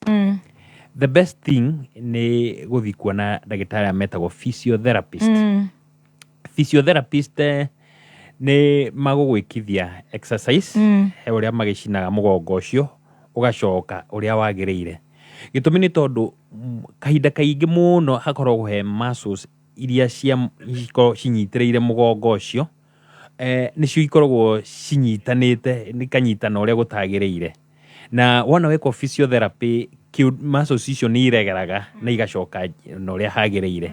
The best thing nĩ gũthiĩ kuona ndagĩtarĩ arĩa metagwo physiotherapist. Physiotherapist nĩ magũgwĩkithia exercise, he ũrĩa magĩcinaga mũgongo ũcio ũgacoka ũrĩa wagĩrĩire. Gĩtũmi nĩ tondũ kahinda kaingĩ mũno hakoragwo he muscles iria cia cikoragwo cinyitĩrĩire mũgongo ũcio, nĩcio ikoragwo cinyitanĩte ikanyitana ũrĩa gũtagĩrĩire. Na wona wekwo physiotherapy, muscles icio nĩ iregeraga na igacoka na ũrĩa hagĩrĩire.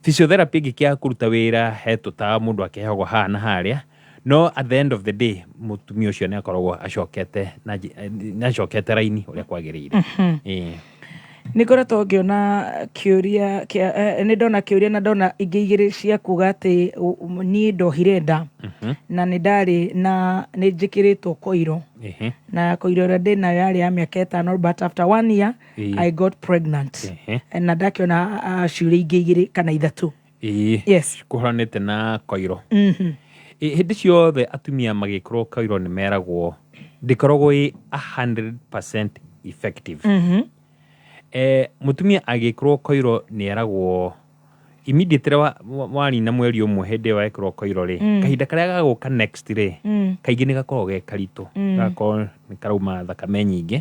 Physiotherapy ĩngĩkĩaga kũruta wĩra, he tũtawa mũndũ akĩheagwo haha na harĩa, no at the end of the day mũtumia ũcio nĩ akoragwo acokete na nĩ acokete raini ũrĩa kwagĩrĩire. Ĩĩ. Nĩ ngoretwo ngĩona kĩũria kĩa nĩ ndona kĩũria na ndona ingĩ igĩrĩ cia kuga atĩ niĩ ndohire nda na nĩ ndarĩ na nĩ njĩkĩrĩtwo koiro na koiro ĩrĩa ndĩnayo yarĩ ya mĩaka 5, but after one year I got pregnant na ndakĩona ciũria ingĩ igĩrĩ kana ithatũ. Kũhoranĩte na koiro. Hĩndĩ ciothe atumia magĩkĩrwo koiro nĩ meragwo ndĩkoragwo ĩ 100% effective. Mũtumia agĩkĩrwo koiro nĩ eragwo immediately warina mweri ũmwe hĩndĩ ĩyo wekĩrwo koiro rĩ, kahinda karĩa gagũka next rĩ, kaingĩ nĩ gakoragwo ge karitũ, gagakorwo nĩ karauma thakame nyingĩ,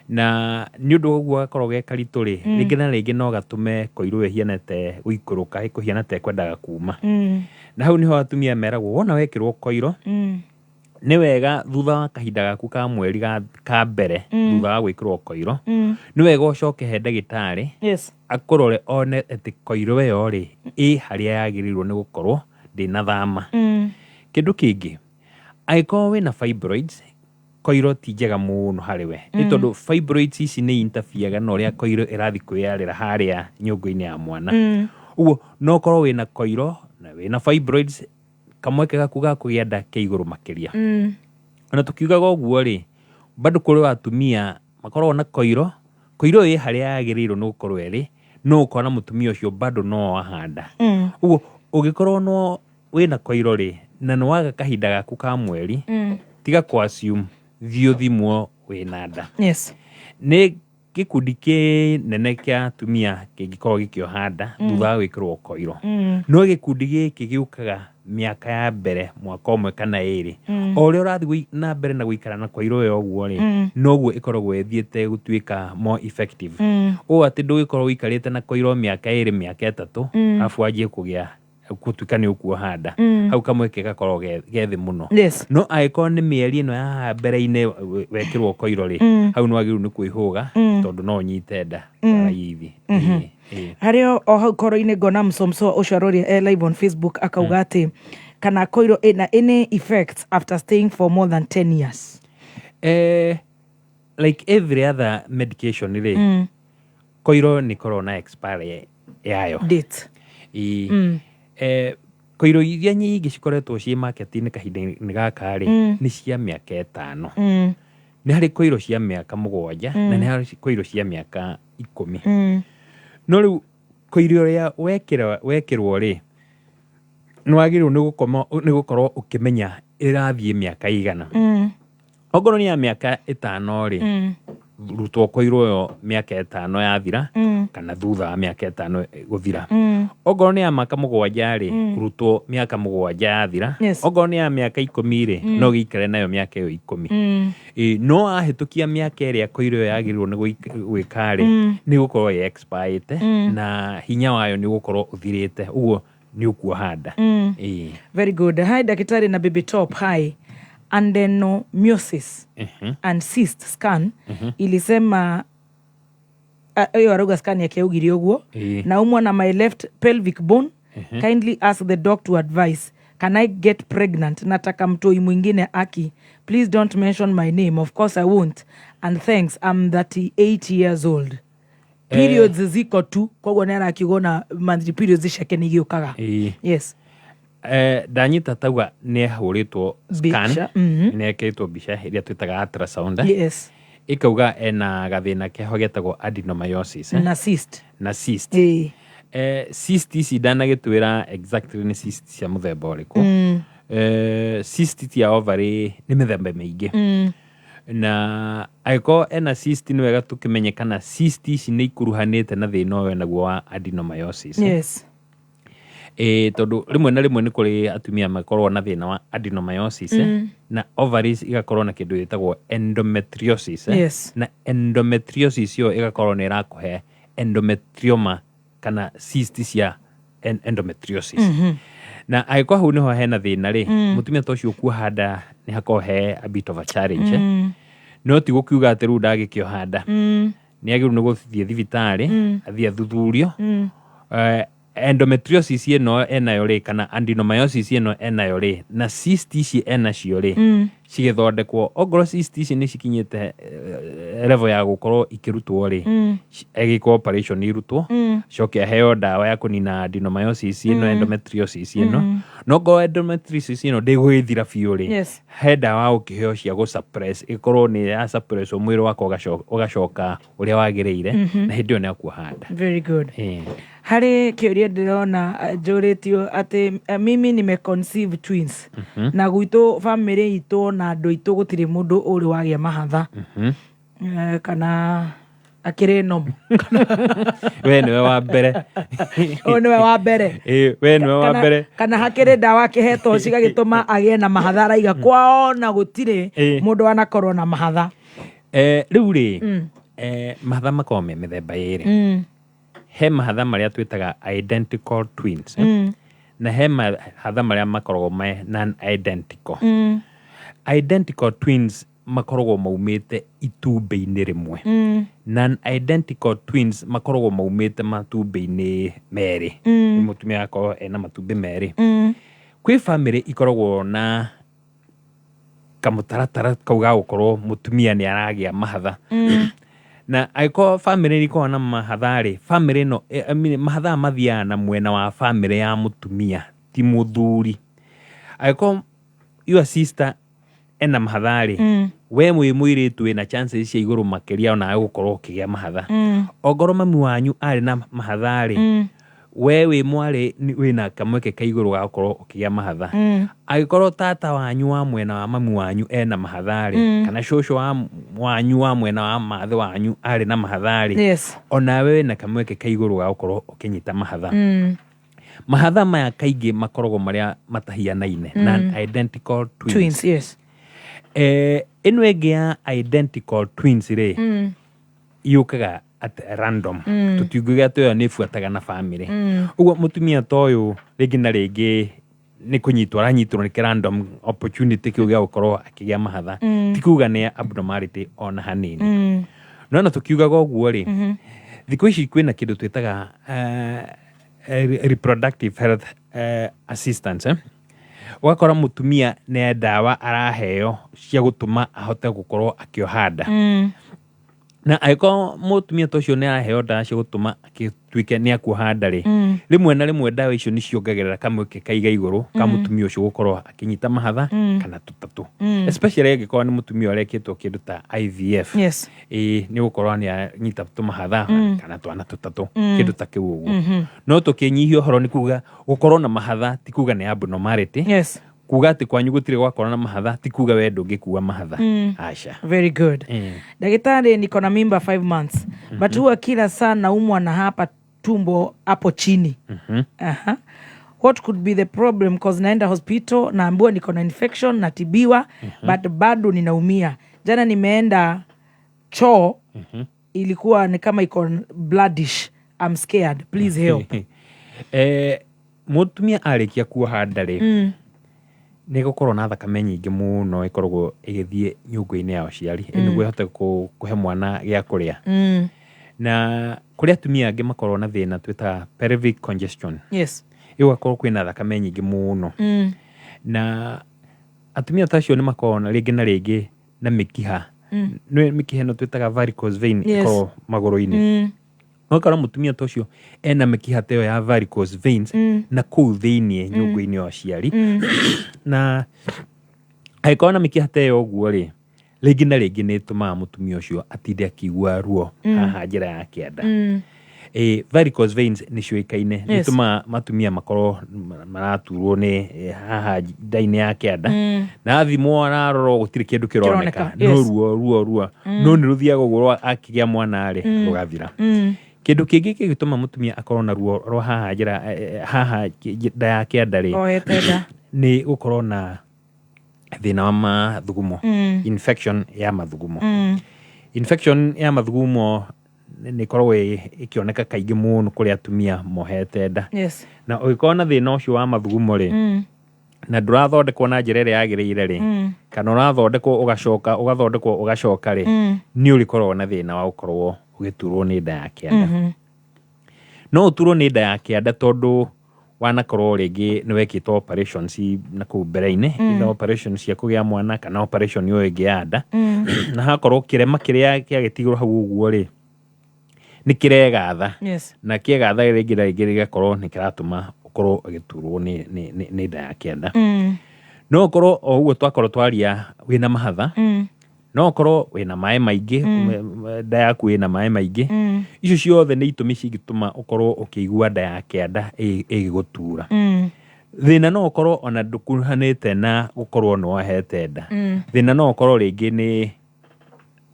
na nĩ ũndũ wa ũguo gakoragwo ge karitũ rĩ, rĩngĩ na rĩngĩ no gatũme koiro ĩyo ĩhiane te gũikũrũka, ĩkũhiana ta ĩkwendaga kuma. Na hau nĩho atumia meragwo wona wekĩrwo koiro, nĩ wega thutha wa kahinda gaku ka mweri ka mbere thutha wa gwĩkĩrwo koiro, nĩ wega ũcoke he ndagĩtarĩ akũrore one atĩ koiro ĩyo rĩ ĩ harĩa yagĩrĩirwo nĩ gũkorwo, ndĩnathama. Kĩndũ kĩngĩ, angĩkorwo wĩna fibroids, koiro ti njega mũno harĩ we, nĩ tondũ fibroids ici nĩ interferega na ũrĩa koiro ĩrathiĩ kwĩyarĩra harĩa nyũngũ-inĩ ya mwana. Ũguo no ũkorwo wĩna koiro na wĩna fibroids, kamweke gaku ga kũgĩa nda ke igũrũ makĩria. Ona tũkiugaga ũguo rĩ, bado kũrĩ atumia makoragwo na koiro, koiro ĩ harĩa yagĩrĩirwo nĩ gũkorwo ĩrĩ, no ũkona mũtumia ũcio bado no ahanda. Ũguo ũngĩkorwo no wĩna koiro rĩ, na nĩ waga kahinda gaku ka mweri, tiga kũ assume, thiĩ ũthimwo wĩna nda. Nĩ gĩkundi kĩnene kĩa atumia kĩngĩkorwo gĩkĩoha nda thutha wa gwĩkĩrwo koiro, no gĩkundi gĩkĩ gĩũkaga mĩaka ya mbere, mwaka ũmwe kana 2. O ũrĩa ũrathiĩ na mbere na gũikara na koiro ĩyo ũguo rĩ, noguo ĩkoragwo ĩthiĩte gũtuĩka more effective, ũũ atĩ ndũgĩkorwo ũikarĩte na koiro mĩaka 2, mĩaka 3, arabu wanjie kũgĩa gũtuĩka nĩ ũkuoha nda. Hau kamweke gakoragwo ge thĩ mũno. No angĩkorwo nĩ mĩeri ĩno ya haha mbere-inĩ wekĩrwo koiro rĩ, hau nĩ wagĩrĩirwo nĩ kwĩhũga, tondũ no ũnyite nda raithi. Ĩĩ. Harĩ o hau koro-inĩ ngona msomso ũcio aroria e live on Facebook, akauga atĩ kana koiro ĩna any effects after staying for more than 10 years? Like every other medication rĩ, koiro nĩ ĩkoragwo na expiry yayo. Date. Ĩĩ. Koiro iria nyingĩ cikoretwo ciĩ market-inĩ kahinda-inĩ gaka rĩ, nĩ cia mĩaka 5. Nĩ harĩ koiro cia mĩaka 7 na nĩ harĩ koiro cia mĩaka 10. No rĩu koiro ĩrĩa wekĩrwo rĩ, nĩ wagĩrĩirwo nĩ gũkorwo ũkĩmenya ĩrathiĩ mĩaka igana. Okorwo nĩ ya mĩaka 5 rĩ, rutwo koiro ĩyo mĩaka 5 yathira kana thutha wa mĩaka 5 gũthira. Okorwo nĩ ya mĩaka 7 rĩ, rutwo mĩaka 7 yathira. Okorwo nĩ ya mĩaka 10 rĩ, no gĩikare nayo mĩaka ĩyo 10. Ĩĩ, no wahĩtũkia mĩaka ĩrĩa koiro ĩyo yagĩrĩirwo nĩ gwĩka rĩ, nĩ gũkorwo ĩ expirĩte na hinya wayo nĩ ũgũkorwo ũthirĩte, ũguo nĩ ũkuoha nda. Ĩĩ. Very good. Hi Daktari na Baby Top. Hi, adenomyosis and cyst scan ilisema, ĩyo arauga scan yake yaugire ũguo. Naumwa na my left pelvic bone. Kindly ask the doc to advise, can I get pregnant? Nataka mtoi mwingine aki. Please don't mention my name. Of course I won't, and thanks. I'm 38 years old. Periods ziko tu, koguo nĩ arakiuga ona monthly periods ciake nĩ igĩũkaga. Yes. Ndanyita tauga nĩ ahũrĩtwo scan, Mbica, nĩ ekĩrĩtwo mbica ĩrĩa twĩtaga ultrasound, ĩkauga ena gathĩna keho getagwo adenomyosis, na cyst. Na cyst. Ĩĩ. Cyst ici ndanagĩtwĩra exactly nĩ cyst cia mũthemba ũrĩkũ. Cyst cia ovary nĩ mĩthemba mĩingĩ. Na angĩkorwo ena cyst, nĩ wega tũkĩmenye kana cyst ici nĩ ikuruhanĩte na thĩna ũyũ naguo wa adenomyosis. Ĩ tondũ rĩmwe na rĩmwe nĩ kũrĩ atumia makoragwo na thĩna wa adenomyosis na ovaries igakorwo na kĩndũ gĩtagwo endometriosis. Na endometriosis ĩyo ĩgakorwo nĩ ĩrakũhe endometrioma kana cyst cia endometriosis. Na angĩkorwo hau nĩho hena thĩna rĩ, mũtumia ta ũcio kuoha nda nĩ hakoragwo he a bit of a challenge. No ti gũkiuga atĩ rĩu ndangĩkĩoha nda. Nĩ agĩrĩirwo nĩ gũthiĩ thibitarĩ, athiĩ athuthurio. Endometriosis ĩno enayo rĩ, kana adenomyosis ĩno enayo rĩ, na cyst ici enacio rĩ, cigĩthondekwo. Ongorwo cyst ici nĩ cikinyĩte level ya gũkorwo ikĩrutwo rĩ, egĩkwo operation irutwo, coke aheo ndawa ya kũnina adenomyosis ĩno, endometriosis ĩno. No ngorwo endometriosis ĩno ndĩgũgĩthira biũ rĩ, he ndawa ũkĩheo cia gũ suppress, ĩkorwo nĩ ya suppress mwĩrĩ wakwa ũgacoka ũrĩa wagĩrĩire, na hĩndĩ ĩyo nĩ akuoha nda. Very good. Harĩ kĩũria ndĩrona njũrĩtio atĩ mimi nimeconceive twins na gwitũ family itũ na andũ aitũ gũtirĩ mũndũ ũrĩ wagĩa mahatha. Kana akĩrĩ nomo? We nĩwe wa mbere. Ũyũ nĩwe wa mbere. Ĩ, we nĩwe wa mbere. Kana hakĩrĩ ndawa akĩhetwo cigagĩtũma agĩe na mahatha? Araiga kwao na gũtirĩ mũndũ wanakorwo na mahatha. Rĩu rĩ, mahatha makoragwo me mĩthemba ĩrĩ. He mahatha marĩa twĩtaga identical twins, na he mahatha marĩa makoragwo me non identical. Identical twins makoragwo maumĩte itumbĩ-inĩ rĩmwe. Non identical twins makoragwo maumĩte matumbĩ-inĩ merĩ. Mũtumia akorwo ena matumbĩ merĩ. Kwĩ family ikoragwo na kamũtaratara kau ga gũkorwo mũtumia nĩ aragĩa mahatha. Na angĩkorwo family nĩ ikoragwo na mahatha rĩ, family ĩno, I mean, mahatha mathiaga na mwena wa family ya mũtumia, ti mũthuri. Angĩkorwo your sister ena mahatha rĩ, we wĩ mũirĩtu wĩna chances cia igũrũ makĩria onawe gũkorwo ũkĩgĩa mahatha. Ongorwo mami wanyu arĩ na mahatha rĩ, we wĩ mwarĩ wĩna kamweke ka igũrũ ga gũkorwo ũkĩgĩa mahatha. Angĩkorwo tata wanyu wa mwena wa mami wanyu ena mahatha rĩ, kana cũcũ wanyu wa mwena wa mathe wanyu arĩ na mahatha rĩ, onawe wĩna kamweke ka igũrũ ga gũkorwo ũkĩnyita mahatha. Mahatha maya kaingĩ makoragwo marĩa matahianaine, non identical twins. Twins, yes. Ĩno ĩngĩ ya identical twins rĩ, yũkaga at random. Tũtingiuga atĩ ĩyo nĩ ĩbuataga na family. Ũguo mũtumia ta ũyũ rĩngĩ na rĩngĩ nĩ kũnyitwo aranyitwo nĩ random opportunity kĩu gĩa gũkorwo akĩgĩa mahatha. Ti kuga nĩ abnormality ona hanini. No na tũkiugaga ũguo rĩ, thikũ ici kwĩna kĩndũ twĩtaga reproductive health assistance, eh? Ũgakora mũtumia nĩ ndawa araheo cia gũtũma ahote gũkorwo akĩoha nda. Na angĩkorwo mũtumia ta ũcio nĩ araheo ndawa cia gũtũma agĩtuĩke nĩ akuoha nda rĩ, rĩmwe na rĩmwe ndawa icio nĩ ciongagĩrĩra kamweke kaiga igũrũ ka mũtumia ũcio gũkorwo akĩnyita mahatha kana tũtatũ, especially angĩkorwo nĩ mũtumia ũrekĩtwo kĩndũ ta IVF. Ĩĩ, nĩ gũkorwo nĩ anyita tũmahatha kana twana tũtatũ, kĩndũ ta kĩu ũguo. No tũkĩnyihia ũhoro nĩ kuga gũkorwo na mahatha ti kuga nĩ abnormality. Kuga atĩ kwanyu gũtirĩ gwakorwo na mahatha ti kuga we ndũngĩkua mahatha, aca. Very good. Daktari, niko na mimba 5 months, but huwa kila saa naumwa na hapa tumbo hapo chini. Aha. What could be the problem? 'Cause naenda hospital, naambiwa niko na infection, natibiwa, but bado ninaumia. Jana nimeenda choo, ilikuwa ni kama iko bloodish. I'm scared. Please help. Mũtumia arĩkia kuoha nda rĩ, nĩ gũkorwo na thakame nyingĩ mũno ĩkoragwo ĩgĩthiĩ nyũngũ-inĩ ya ũciari nĩguo ĩhote kũhe mwana gĩa kũrĩa. Na kũrĩ atumia angĩ makoragwo na thĩna twĩtaga pelvic congestion. Ĩgakorwo kwĩna thakame nyingĩ mũno. Na atumia ta acio nĩ makoragwo na rĩngĩ na rĩngĩ na mĩkiha. Nĩ mĩkiha ĩno twĩtaga varicose vein ĩkoragwo magũrũ-inĩ. Ũgakora mũtumia ta ũcio ena mĩkiha ta ĩyo ya varicose veins na kũu thĩiniĩ nyũngũ-inĩ ya ũciari. Na angĩkorwo na mĩkiha ta ĩyo ũguo rĩ, rĩngĩ na rĩngĩ nĩ ĩtũmaga mũtumia ũcio atinde akĩigua ruo haha njĩra ya kĩanda. Varicose veins nĩ ciũĩkaine nĩ itũmaga matumia makorwo maraturwo nĩ haha nda-inĩ ya kĩanda, na athimwo ararorwo gũtirĩ kĩndũ kĩroneka. Kĩroneka, no yes. Ruo ruo ruo no nĩ rũthiaga ũguo akĩgĩa mwana rĩ, rũgathira. Kĩndũ kĩngĩ kĩngĩtũma mũtumia akorwo na ruo rwa haha njĩra haha nda ya kĩanda rĩ, Ohete nda. Nĩ gũkorwo na thĩna wa mathugumo, infection ya mathugumo. Infection ya mathugumo nĩ ĩkoragwo ĩkĩoneka kaingĩ mũno kũrĩ atumia mohete nda. Na ũngĩkorwo na thĩna ũcio wa mathugumo rĩ, na ndũrathondekwo na njĩra ĩrĩa yagĩrĩire rĩ, kana ũrathondekwo ũgacoka, ũgathondekwo ũgacoka rĩ, nĩ ũrĩkoragwo na thĩna wa gũkorwo ũgĩturwo nĩ nda ya kĩanda. No ũturwo nĩ nda ya kĩanda tondũ wanakorwo rĩngĩ nĩ wekĩtwo operations na kũu mbere-inĩ, either operation cia kũgĩa mwana kana operation ĩyo ĩngĩ ya nda, na hakorwo kĩrema kĩrĩa kĩagĩtigwo hau ũguo rĩ, nĩ kĩregatha. Na kĩegatha rĩngĩ na rĩngĩ gĩgakorwo nĩ kĩratũma ũkorwo ũgĩturwo nĩ nda ya kĩanda. No ũkorwo o ũguo twakorwo twaria wĩna mahatha, no ũkorwo wĩna maĩ maingĩ, nda yaku ĩna maĩ maingĩ. Icio ciothe nĩ itũmi cingĩtũma ũkorwo ũkĩigua nda ya kĩanda ĩgĩgũtura. Thĩna no ũkorwo ona ndũkuruhanĩte na gũkorwo nĩ wohete nda. Thĩna no ũkorwo rĩngĩ nĩ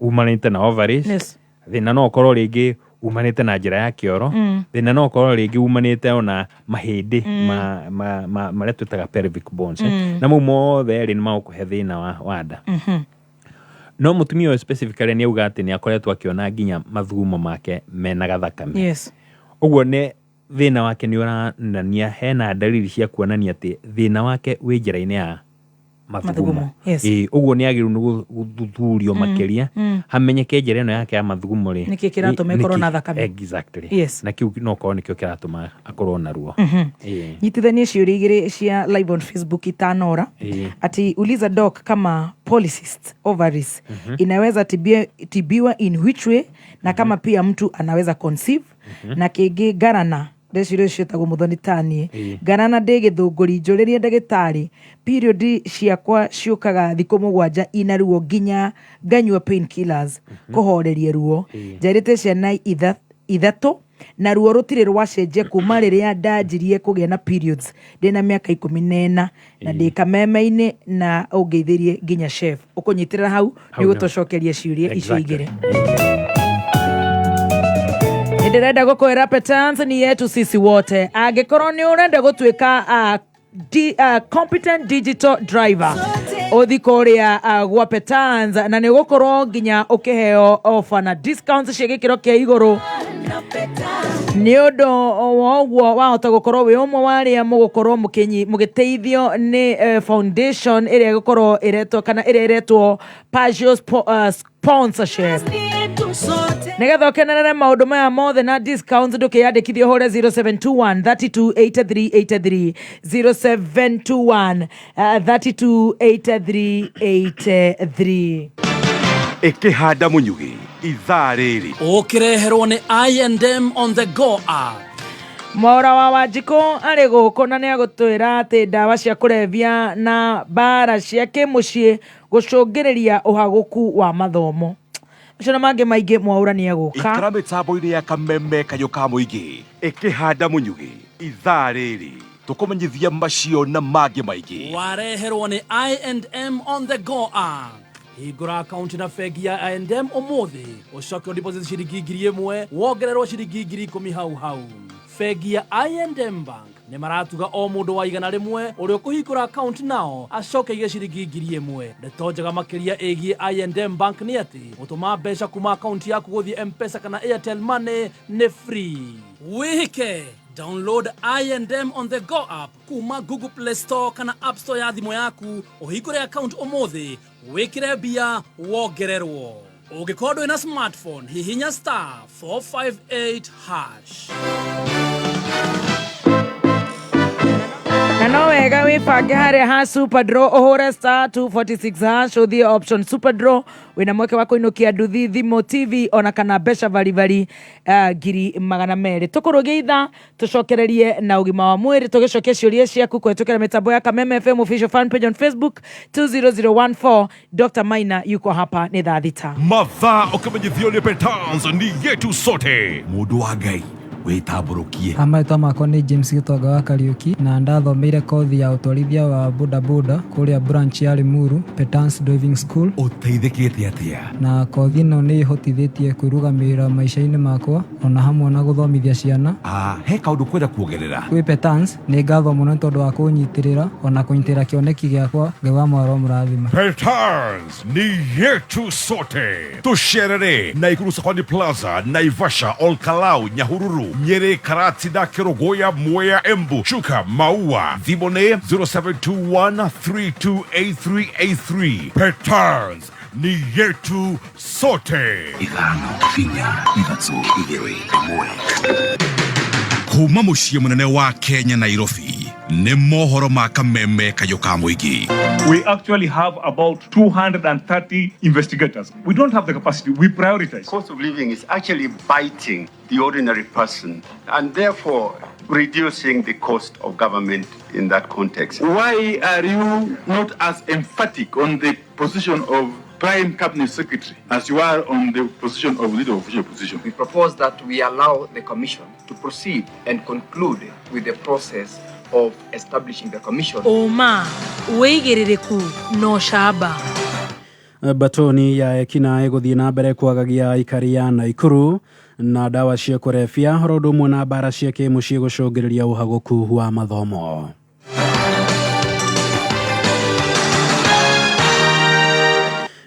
umanĩte na ovaries. Thĩna no ũkorwo rĩngĩ umanĩte na njĩra ya kĩoro. Thĩna no ũkorwo rĩngĩ umanĩte ona mahĩndĩ marĩa twĩtaga pelvic bones, eh. Na mau mothe rĩ, nĩ magũkũhe thĩna wa nda. No mũtumia ũyũ specifically nĩ auga atĩ nĩ akoretwo akĩona nginya mathugumo make mena gathakame. Ũguo nĩ thĩna wake nĩ ũranania hena dalili cia kuonania atĩ thĩna wake wĩ njĩra-inĩ ya mathugumo. Mathugumo, yes. Ĩĩ, ũguo nĩ agĩrĩirwo nĩ gũthuthurio makĩria, hamenyeke njĩra ĩno yake ya mathugumo rĩ, Nĩkĩ kĩratũma ĩkorwo na thakame? Exactly. Yes. Na kĩu no korwo nĩkĩo kĩratũma akorwo na ruo. Ĩĩ. Nyitithanie ciũria igĩrĩ cia live on Facebook itanora. Ati uliza doc kama polycyst ovaries inaweza tibiwa in which way, na kama pia mtu anaweza conceive. Na kĩngĩ, ngarana ndeciria ciĩtagwo mũthoni tanie. Ngarana ndĩ gĩthũngũri, njũrĩrie ndagĩtarĩ, period ciakwa ciũkaga thikũ 7 ina ruo nginya nganyua painkillers kũhoreria ruo. Njarĩte ciana 3 na ruo rũtirĩ rwacenjia kuma rĩrĩa ndanjirie kũgĩa na periods ndĩna mĩaka 14, na ndĩ kameme-inĩ, na ũngeithĩrie nginya chef ũkũnyitĩrĩra hau. Hau nĩ nĩho. Gũtũcokeria ciũria icio igĩrĩ. Ndĩrenda gũkwĩra Petans ni yetu sisi wote. Angĩkorwo nĩ ũrenda gũtuĩka competent digital driver, ũthi kũrĩa gwa Petans na nĩ ũgũkorwo nginya ũkĩheo offer na discounts cia gĩkĩro kĩa igũrũ. Nĩ ũndũ wa ũguo wahota gũkorwo wĩ ũmwe wa arĩa mũgũkorwo mũgĩteithio nĩ foundation ĩrĩa ĩgũkorwo ĩretwo kana ĩrĩa ĩretwo Pajio sponsorship. Nĩgetha ũkenerere maũndũ maya mothe na discounts, ndũkĩyandĩkithie, ũhũre 0721 328383, 0721 328383. Ĩkĩhanda mũnyugĩ ithaa rĩrĩ. Ũkĩreherwo nĩ I&M on the go app. Mwaũra wa Wanjikũ arĩ gũkũ na nĩ agũtwĩra atĩ ndawa cia kũrebia na mbara cia kĩmũciĩ gũcũngĩrĩria ũhagũku wa mathomo. Macio na mangĩ maingĩ, Mwaũra nĩ egũka. Ikara mĩtambo-inĩ ya Kameme, kayũ ka mũingĩ. Ĩkĩhanda mũnyugĩ ithaa rĩrĩ, tũkũmenyithia macio na mangĩ maingĩ. Wareherwo nĩ I&M on the go app. Hingũra akaunti na bengi ya I&M ũmũthĩ, ũcoke deposit ciringi 1,000, wongererwo ciringi 10,000 hau hau. Bengi ya I&M Bank nĩ maratuga o mũndũ wa 100 ũrĩa ũkũhingũra akaunti nao acoke aige ciringi 1,000. Ndeto njega makĩria ĩgiĩ I&M Bank nĩ atĩ gũtũma mbeca kuma akaunti yaku gũthiĩ M-Pesa kana Airtel Money nĩ free. Wĩhĩke, download I&M on the go app kuma Google Play Store kana App Store ya thimũ yaku, ũhingũre account ũmũthĩ, wĩkĩre mbia, wongererwo. Ũngĩkorwo ndũrĩ na smartphone, hihinya *458#. Na no wega wĩbange harĩa ha super draw, ũhũre *246#, ũthiĩ option super draw, wĩna mweke wa kũinũkia nduthi, thimũ, TV ona kana mbeca baribari 200,000. Tũkũrũgia ithaa tũcokererie na ũgima wa mwĩrĩ, tũgĩcokia ciũria ciaku kũhetũkĩra mĩtambo ya Kameme FM official fan page on Facebook, 20014. Dr Maina yuko hapa, nĩ thaa 6. Mathaa ũkĩmenyithio nĩ Petans ni yetu sote. Mũndũ wa Ngai, Wĩtambũrũkie. Marĩtwa makwa nĩ James Gĩtonga wa Kariũki na ndathomeire kothi ya ũtwarithia wa bodaboda kũrĩa branch ya Limuru, Petans Driving School. Ũteithĩkĩte atĩa? Na kothi ĩno nĩ ĩhotithĩtie kwĩrũgamĩrĩra maica-inĩ makwa ona hamwe na gũthomithia ciana. Ah, he kaũndũ kwenda kuongerera? Kwĩ Petans nĩ ngatho mũno nĩ tondũ wa kũnyitĩrĩra ona kũnyitĩrĩra kĩoneki gĩakwa. Ngai wa mwaro mũrathima. Petans ni yetu sote. Tucerere Naikuru Secondary Plaza, Naivasha, Olkalau, Nyahururu, Nyeri, Karatina, Kerogoya, Mwea, Embu, Chuka, Maua. Thimũ nĩ 0721328383. Petans ni yetu sote. 5, 4, 3, 2, 1. Kuma mũciĩ mũnene wa Kenya, Nairobi, nĩ mohoro ma kameme kayũ ka mũingĩ. We actually have about 230 investigators. We don't have the capacity. We prioritize. Cost of living is actually biting the ordinary person and therefore reducing the cost of government in that context. Why are you not as emphatic on the position of Prime Cabinet Secretary as you are on the position of leader of official opposition? We propose that we allow the Commission to proceed and conclude with the process of establishing the Commission. Ũma, wĩigĩrĩrĩku na ũcamba. Batoni ya ekinaĩ gũthiĩ na mbere kwagagia aikari a Naikuru na ndawa cia kũrebia oro ũndũ ũmwe na mbara cia kĩmũciĩ gũcũngĩrĩria ũhagũku wa mathomo.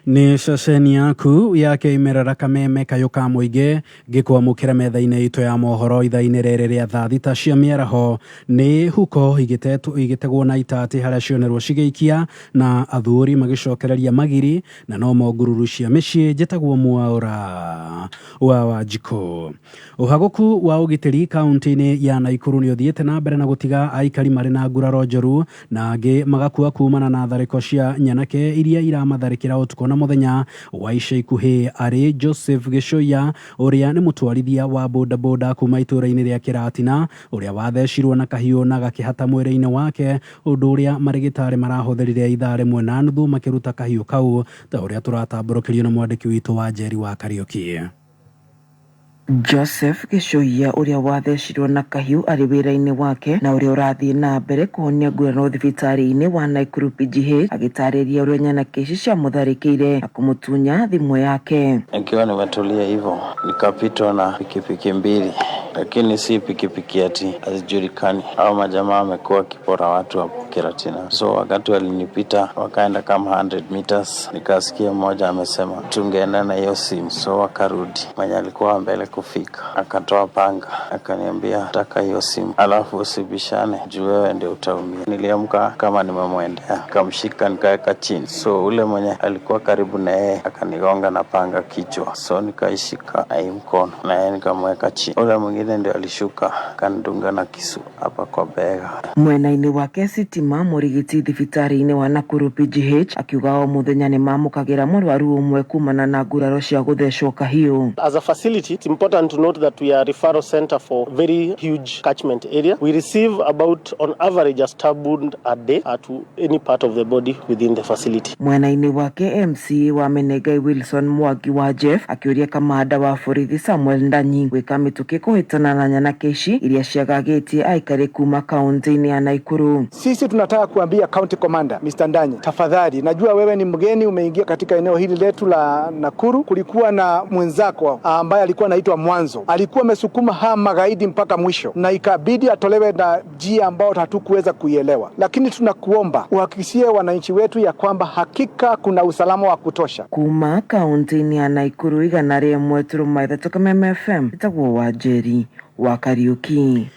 Nĩ ceceni yaku ya kĩmerera kameme kayũ ka mũingĩ ngĩkwamũkĩra metha-inĩ itũ ya mohoro ithaa-inĩ rĩrĩ rĩa thaa 6 cia mĩaraho. Nĩ huko igĩtegwo na itati harĩa cionerwo cigĩikia na athuri magĩcokereria magiri na no mongururu cia mĩciĩ. Njĩtagwo Mwaũra wa Wanjikũ. Ũhagũku wa ũgitĩri kaunti-inĩ ya Naikuru nĩ ũthiĩte na mbere na gũtiga aikari marĩ na nguraro njũru na angĩ magakua kumana na tharĩko cia nyanake iria iramatharĩkĩra ũtukũ na mũthenya wa ica ikuhĩ. Arĩ Joseph Gĩcũiya ũrĩa nĩ mũtwarithia wa bodaboda kuma itũũra-inĩ rĩa Kĩratina ũrĩa wathecirwo na kahiũ na gakĩhata mwĩrĩ-inĩ wake, ũndũ ũrĩa marĩgĩtarĩ marahũthĩrire ithaa 1.5 makĩruta kahiũ kau, ta ũrĩa tũratambũrũkĩrio nĩ mwandĩki witũ wa Njeri wa Kariũki. Joseph Gĩcũiya ũrĩa wathecirwo na kahiũ arĩ wĩra-inĩ wake na ũrĩa ũrathiĩ na mbere kũhonia nguraro thibitarĩ-inĩ wa Naikuru PGH agĩtarĩria ũrĩa nyanake ici ciamũtharĩkĩire na kũmũtunya thimũ yake. Nikiwa nimetulia hivyo nikapitwa na pikipiki 2, lakini si pikipiki ati hazijulikani. Hao majamaa wamekuwa wakipora watu hapo Kiratina. So wakati walinipita wakaenda kama 100 meters, nikasikia mmoja amesema tungeenda na hiyo simu, so wakarudi. Mwenye alikuwa mbele kufika akatoa panga akaniambia taka hiyo simu alafu usibishane juu wewe ndio utaumia. Niliamka kama nimemwendea, nikamshika nikaweka chini, so ule mwenye alikuwa karibu na yeye akanigonga na panga kichwa, so nikaishika na hii mkono na yeye nikamweka chini. Ule mwingine ndio alishuka akanidunga na kisu hapa kwa bega. Mwena-inĩ wake Sitima mũrigiti thibitarĩ-inĩ wa Nakuru PGH akiuga o mũthenya nĩ mamũkagĩra mũrwaru ũmwe kumana na nguraro cia gũthecwo kahiũ. As a facility, it's important to note that we are a referral center for very huge catchment area. We receive about, on average, a stab wound a day to any part of the body within the facility. Mwena-inĩ wake MC wa Menegai Wilson Mwangi wa Jeff akĩũria kamanda wa borithi Samuel Ndanyi gwĩka mĩtũkĩ kũhĩtana na nyanake ici iria ciagagĩtie aikari kuma kaunti-inĩ ya Naikuru. Sisi tunataka kuambia County Commander Mr. Ndanyi, tafadhali, najua wewe ni mgeni, umeingia katika eneo hili letu la Nakuru. Kulikuwa na mwenzako ambaye alikuwa anaitwa Mwanzo, alikuwa amesukuma haya magaidi mpaka mwisho na ikabidi atolewe na njia ambayo hatukuweza kuielewa, lakini tunakuomba uhakikishie wananchi wetu ya kwamba hakika kuna usalama wa kutosha. Kuma kaunti-inĩ ya Naikuru 101.3 Kameme FM, ĩtagwo Wanjeri wa Kariũki.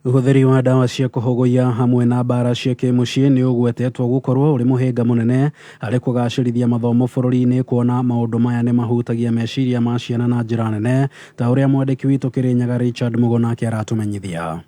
Ũhũthĩri wa ndawa cia kũhogoia hamwe na mbara cia kĩmũciĩ nĩ ũgwetetwo gũkorwo ũrĩ mũhĩnga mũnene harĩ kũgacĩrithia mathomo bũrũri-inĩ, kuona maũndũ maya nĩ mahutagia meciria ma ciana na njĩra nene, ta ũrĩa mwandĩki witũ Kĩrĩnyaga Richard Mugo nake aratũmenyithia.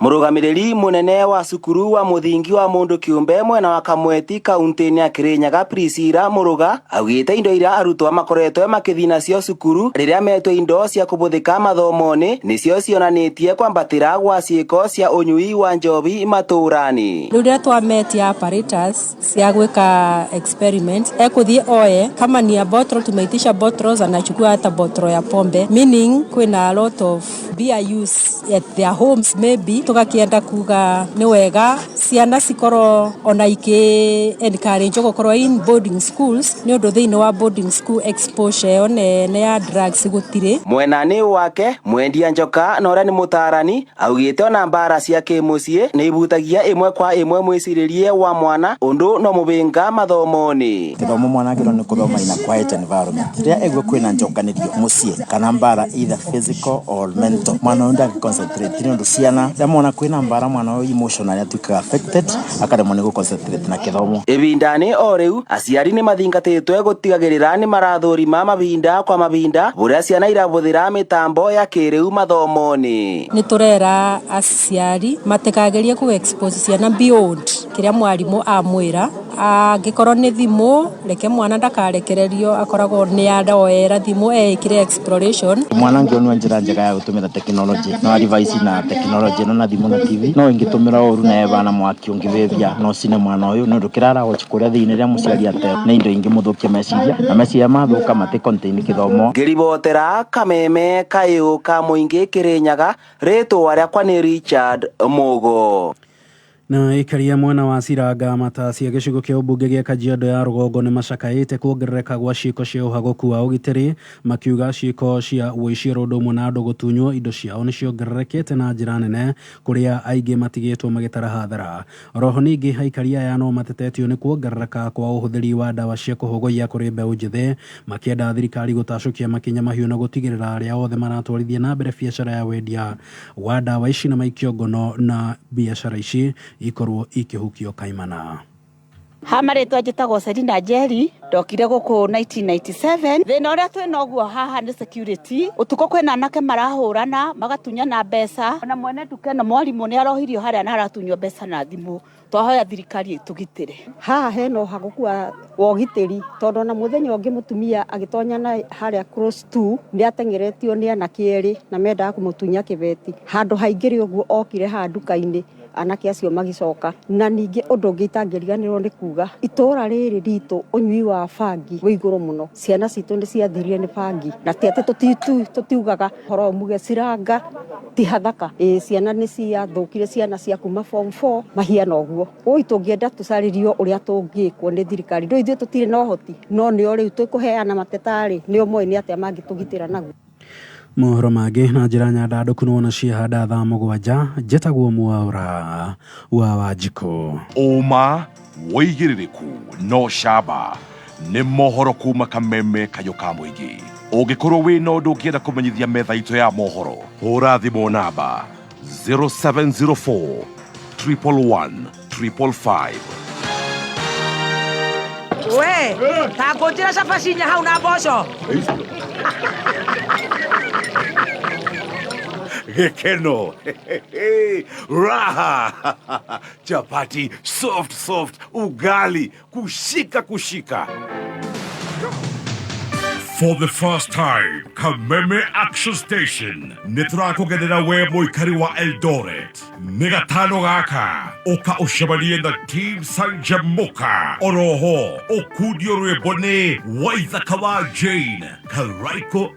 Mũrũgamĩrĩri mũnene wa cukuru wa mũthingi wa mũndũ kĩũmbe mwena wa Kamweti kaunti-inĩ ya Kirinyaga Priscilla Mũrũga augĩte indo iria arutwo makoretwo makĩthiĩ nacio cukuru rĩrĩa metwo indo cia kũbũthĩka mathomo-inĩ nĩcio cionanĩtie kwambatĩra gwa ciĩko cia ũnyui wa njohi matũũra-inĩ. Rĩu rĩrĩa twametia apparatus cia gwĩka experiment, ekũthiĩ oe kama ni ya bottle, tumeitisha bottles, anachukua hata bottle ya pombe, meaning kwĩna a lot of beer use at their homes maybe. Tũgakĩenda kuga nĩ wega ciana cikorwo ona ikĩ encourage gũkorwo in boarding schools, nĩ ũndũ thĩinĩ wa boarding school exposure ĩyo nene ya drugs gũtirĩ. Mwena-inĩ wake Mwendia Njoka na ũrĩa nĩ mũtaarani augĩte ona mbara cia kĩmũciĩ nĩ ibutagia ĩmwe kwa ĩmwe mwĩcirĩrie wa mwana ũndũ no mũbĩnga mathomo-inĩ. Gĩthomo mwana agĩrĩirwo nĩ kũthoma in a quiet environment. Rĩrĩa aigua kwĩna njokanĩrio mũciĩ kana mbara either physical or mental, mwana ũyũ ndangĩ concentrate nĩ ũndũ ciana rĩrĩa mwana kwĩna mbara mwana ũyũ emotionally atuĩkaga affected akaremwo nĩ gũ concentrate na kĩthomo. Ĩbinda-inĩ o rĩu aciari nĩ mathingatĩtwe gũtigagĩrĩra nĩ marathũrima mabinda kwa mabinda ũrĩa ciana irabũthĩra mĩtambo ya kĩrĩu mathomo-inĩ. Nĩ tũrera aciari matikagerie kũ expose ciana beyond kĩrĩa mwarimũ amwĩra. Angĩkorwo nĩ thimũ, reke mwana ndakarekererio akoragwo nĩ aroera thimũ eĩkĩre exploration. Mwana angĩonio njĩra njega ya gũtũmĩra technology no device na technology ĩno na thimũ na TV no ĩngĩtũmĩra ũru na ĩbana mwaki ũngĩvĩvia no cine mwana ũyũ nĩ ũndũ kĩrĩa arawatch kũrĩa thĩinĩ rĩrĩa mũciari ate nĩ indo ingĩmũthũkia meciria na meciria mathũka matĩ contain kĩthomo. Ngĩribotera Kameme kayũ ka mũingĩ Kĩrĩnyaga, rĩtwa rĩakwa nĩ Richard Mugo. Na aikaria mwena wa Ciranga Matacia gĩcigo kĩa ũmbunge gĩa Kajiado ya rũgongo nĩ macakaĩte kuongerereka gwa ciĩko cia ũhagũku wa ũgitĩri, makiuga ciĩko cia ũici oro ũndũ ũmwe na andũ gũtunywo indo ciao nĩ ciongererekete na njĩra nene kũrĩa aingĩ matigĩtwo magĩtara hathara. Oroho ningĩ aikaria aya no matetetio nĩ kuongerereka kwa ũhũthĩri wa ndawa cia kũhũgũiya kũrĩ mbeũ njĩthĩ, makĩenda thirikari gũtacũkia makinya mahiũ na gũtigĩrĩra arĩa othe maratwarithia na mbere biacara ya wendia wa ndawa ici na maikio ngono na biacara ici ikorwo ikĩhukio kaimana. Ha marĩtwa njĩtagwo Selina Njeri, ndokire gũkũ 1997. Thĩna ũrĩa twĩna ũguo haha nĩ security. Ũtukũ kwĩna anake marahũrana, magatunyana mbeca. Ona mwene nduka ĩno mwarimũ nĩ arohirio harĩa na aratunywo mbeca na thimũ. Twahoya thirikari ĩtũgitĩre. Haha hena ũhagũku wa ũgitĩri tondũ ona mũthenya ũngĩ mũtumia agĩtonya na harĩa cross 2 nĩ ateng'eretio nĩ anake erĩ na mendaga kũmũtunya kĩbeti. Handũ haingĩrĩ ũguo okire haha nduka-inĩ anake acio magĩcoka. Na ningĩ ũndũ ũngĩ itangĩriganĩrwo nĩ kuga, itũũra rĩrĩ ritũ ũnyui wa bangi wĩ igũrũ mũno. Ciana citũ nĩ ciathirire nĩ bangi na ti atĩ tũtiugaga ũhoro muge Ciranga ti hathaka. Ĩĩ, ciana nĩ ciathũkire, ciana cia kuma form 4 mahiana ũguo. Ũi tũngĩenda tũcarĩrio ũrĩa tũngĩkwo nĩ thirikari, ndũĩ ithuĩ tũtirĩ na ũhoti, no nĩo rĩu tũkũheana mateta-rĩ, nĩo moĩ nĩ atĩa mangĩtũgitĩra naguo. Mohoro mangĩ na njĩra nyandandũku nĩwona ciahanda thaa 7. Njĩtagwo Mwaũra wa Wanjikũ. Ũma wĩigĩrĩrĩku no camba nĩ mohoro kuma Kameme kayũ ka mũingĩ. Ũngĩkorwo wĩna ũndũ ũngĩenda kũmenyithia metha itũ ya mohoro, hũra thimũ namba 0704 111 555. We, ta ngũnjĩra cabaci inya hau na mboco. Gĩkeno, raha, chapati soft soft, ugali kushika kushika. For the first time, Kameme Action Station nĩ tũrakũgenera we mũikari wa Eldoret. Nĩ gatano gaka ũka ũcemanie na Team Sanjamuka, oroho ũkundio rwĩmbo nĩ Waithaka wa Jane Karaiko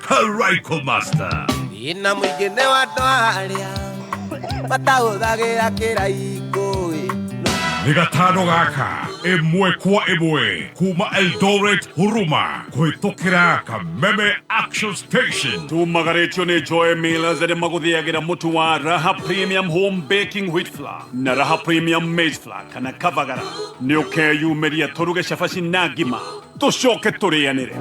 Karaiko Master. Ina mũingĩ nĩ wa andũ arĩa matahũthagĩra kĩraikũ. Nĩ gatano gaka ĩmwe kwa ĩmwe kuma Eldoret Huruma kũhĩtũkĩra Kameme Action Station. Tumagarĩtio nĩ Joy Millers arĩa magũthĩagĩra mũtu wa Raha Premium Home Baking Wheat Flour na Raha Premium Maize Flour kana Kavagara. Nĩ ũkeyumĩria tũruge cabaci na ngima tũcoke tũrĩanĩre.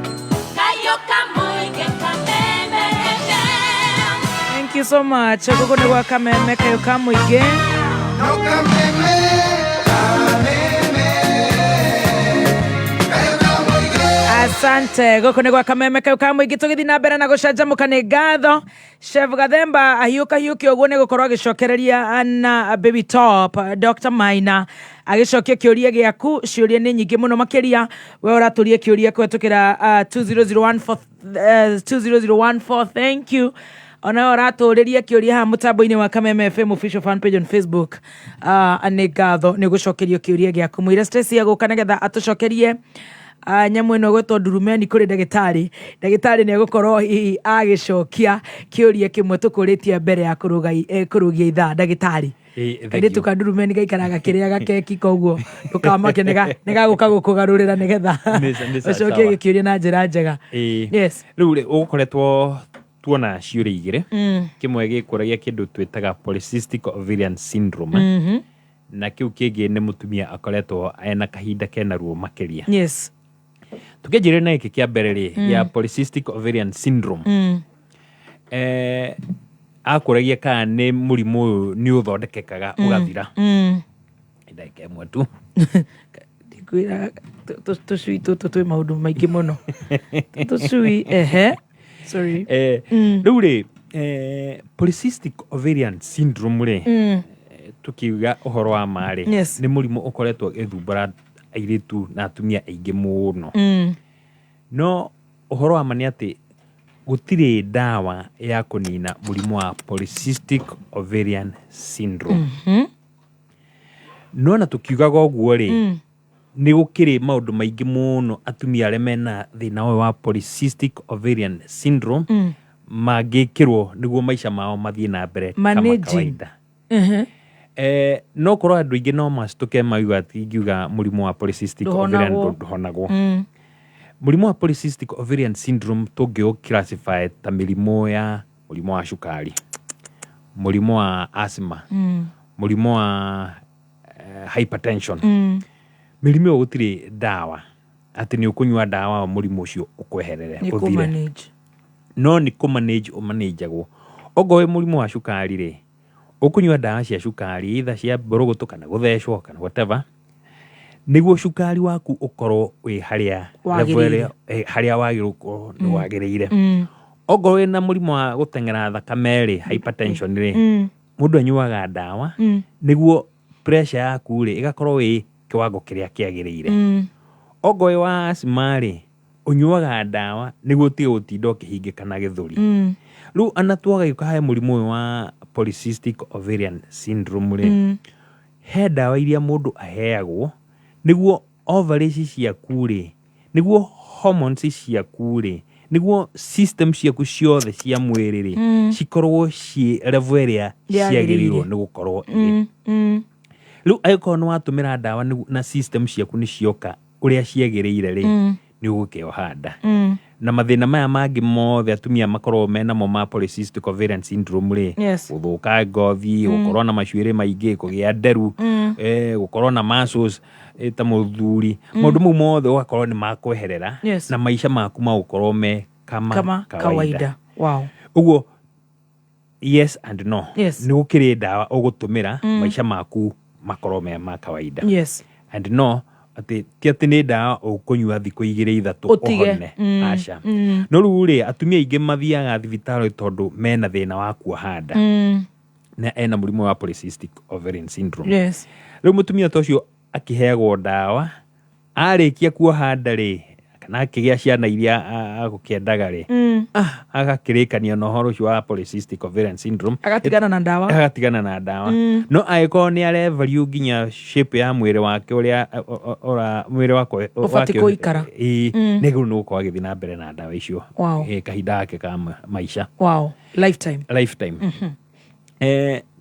Thank you so much. Gũkũ nĩ gwa Kameme kayũ ka mũingĩ. Asante. Gũkũ nĩ gwa kameme kau ka mũingĩ, tũgĩthiĩ na mbere na gũcanjamũka. Nĩ ngatho Chef Gathemba ahiũka hiũkia ũguo nĩ gũkorwo agĩcokereria na Baby Top Dr. Maina agĩcokia kĩũria gĩaku. Ciũria nĩ nyingĩ mũno makĩria, we ũratũria kĩũria kũhetũkĩra 20014, 20014. Thank you. Ona ũratũrĩria kĩũria haha mũtambo-inĩ wa Kameme FM official fan page on Facebook. Nĩ ngatho nĩ gũcokerio kĩũria gĩaku. Mũira Stacy agũka nĩgetha atũcokerie nyamũ ĩno ĩgwĩtwo ndurumeni kũrĩ ndagĩtarĩ. Ndagĩtarĩ nĩ egũkorwo hihi agĩcokia kĩũria kĩmwe tũkũrĩtie mbere ya kũrũgia ithaa. Ndagĩtarĩ, Thank kairĩtu you. ka ndurumeni gaikaraga gakĩrĩaga keki, koguo ndũkamake, nĩ gagũka gũkũgarũrĩra nĩgetha Nĩ sawa, ũcokie sawa. gĩkĩũria na njĩra njega. Yes. Rĩu rĩ, ũgũkoretwo tuona ciũria igĩrĩ. Kĩmwe gĩkũragia kĩndũ twĩtaga polycystic ovarian syndrome, na kĩu kĩngĩ nĩ mũtumia akoretwo ena kahinda kena ruo makĩria. Tũkĩanjĩrĩria na gĩkĩ kĩa mbere rĩ, gĩa polycystic ovarian syndrome, akũragia kana nĩ mũrimũ ũyũ nĩ ũthondekekaga ũgathira. Ndagĩka ĩmwe tu. Ndikwĩra tũcui tũtũ twĩ maũndũ maingĩ mũno, tũcui. Ehe, sorry. Rĩu rĩ, polycystic ovarian syndrome rĩ, tukiuga ũhoro wa ma rĩ, nĩ mũrimũ ũkoretwo ũgĩthumbũra airĩtu na atumia aingĩ mũno. No ũhoro wa ma nĩ atĩ gũtirĩ ndawa ya kũnina mũrimũ wa polycystic ovarian syndrome. No na tũkiugaga ũguo rĩ, nĩ gũkĩrĩ maũndũ maingĩ mũno atumia arĩa mena thĩna ũyũ wa polycystic ovarian syndrome mangĩkĩrwo nĩguo maica mao mathiĩ na mbere kama Managing. kawaida. No korwo andũ aingĩ no macitũke mauga atĩ ingiuga mũrimũ wa polycystic ovarian Ndũhonagwo. ndũhonagwo. Mũrimũ wa polycystic ovarian syndrome tũngĩ classify ta mĩrimũ ya mũrimũ wa cukari, mũrimũ wa asthma, mũrimũ wa hypertension. Mĩrimũ ĩyo gũtirĩ ndawa atĩ nĩ ũkũnyua ndawa mũrimũ ũcio ũkweherere Nĩ ũthire. kũmanage. No nĩ kũmanage ũmanĩnjagwo. Okorwo wĩ mũrimũ wa cukari rĩ, ũkũnyua ndawa cia cukari, either cia mbũrũgũtũ kana gũthecwo kana whatever, nĩguo cukari waku ũkorwo wĩ harĩa level Wagĩrĩire. ĩrĩa, harĩa wagĩrĩirwo gũkorwo nĩ wagĩrĩire. Okorwo wĩna mũrimũ wa gũteng'era thakame rĩ, hypertension rĩ, mũndũ anyuaga ndawa nĩguo pressure yaku rĩ ĩgakorwo ĩ kĩwango kĩrĩa kĩagĩrĩire. Okorwo wĩ wa asthma rĩ, ũnyuaga ndawa nĩguo ũtige gũtinda ũkĩhingĩkana gĩthũri. Rĩu ona twagĩũka he mũrimũ ũyũ wa polycystic ovarian syndrome rĩ, he ndawa iria mũndũ aheagwo nĩguo ovaries ciaku rĩ, nĩguo hormones ciaku rĩ, nĩguo system ciaku ciothe cia mwĩrĩ rĩ, cikorwo ciĩ level ĩrĩa Yagĩrĩire. ciagĩrĩirwo nĩ gũkorwo irĩ. Rĩu angĩkorwo nĩ watũmĩra ndawa na system ciaku nĩ cioka ũrĩa ciagĩrĩire rĩ, nĩ ũgũkĩoha nda. Na mathĩna maya mangĩ mothe atumia makoragwo menamo ma polycystic ovarian syndrome rĩ, gũthũka ngothi, gũkorwo na macuĩrĩ maingĩ, kũgĩa nderu, gũkorwo na muscles ta mũthuri, maũndũ mau mothe ũgakorwo nĩ makweherera na maica maku magũkorwo me kama Kama kawaida. kawaida. Wow. Ũguo yes and no. Nĩ gũkĩrĩ ndawa ũgũtũmĩra maica maku makorwo me ma kawaida. And no atĩ ti atĩ nĩ ndawa ũkũnyua thikũ igĩrĩ ithatũ Ũtige. ũhone. Aca. No rĩu rĩ, atumia aingĩ mathiaga thibitarĩ tondũ mena thĩna wa kuoha nda na ena mũrimũ wa polycystic ovarian syndrome. Rĩu mũtumia ta ũcio akĩheagwo ndawa, arĩkia kuoha nda rĩ, kana akĩgĩa ciana iria agũkĩendaga rĩ, agakĩrĩkania na ũhoro ũcio wa polycystic ovarian syndrome. Agatigana na ndawa. Agatigana na ndawa. No angĩkorwo nĩ arevalue nginya shape ya mwĩrĩ wake ũrĩa mwĩrĩ wake Ũbatiĩ wake gũikara. Ĩĩ, nĩ agĩrĩirwo nĩ gũkorwo agĩthiĩ na mbere na ndawa icio. Kahinda gake ka maica. Wow. Lifetime. Lifetime.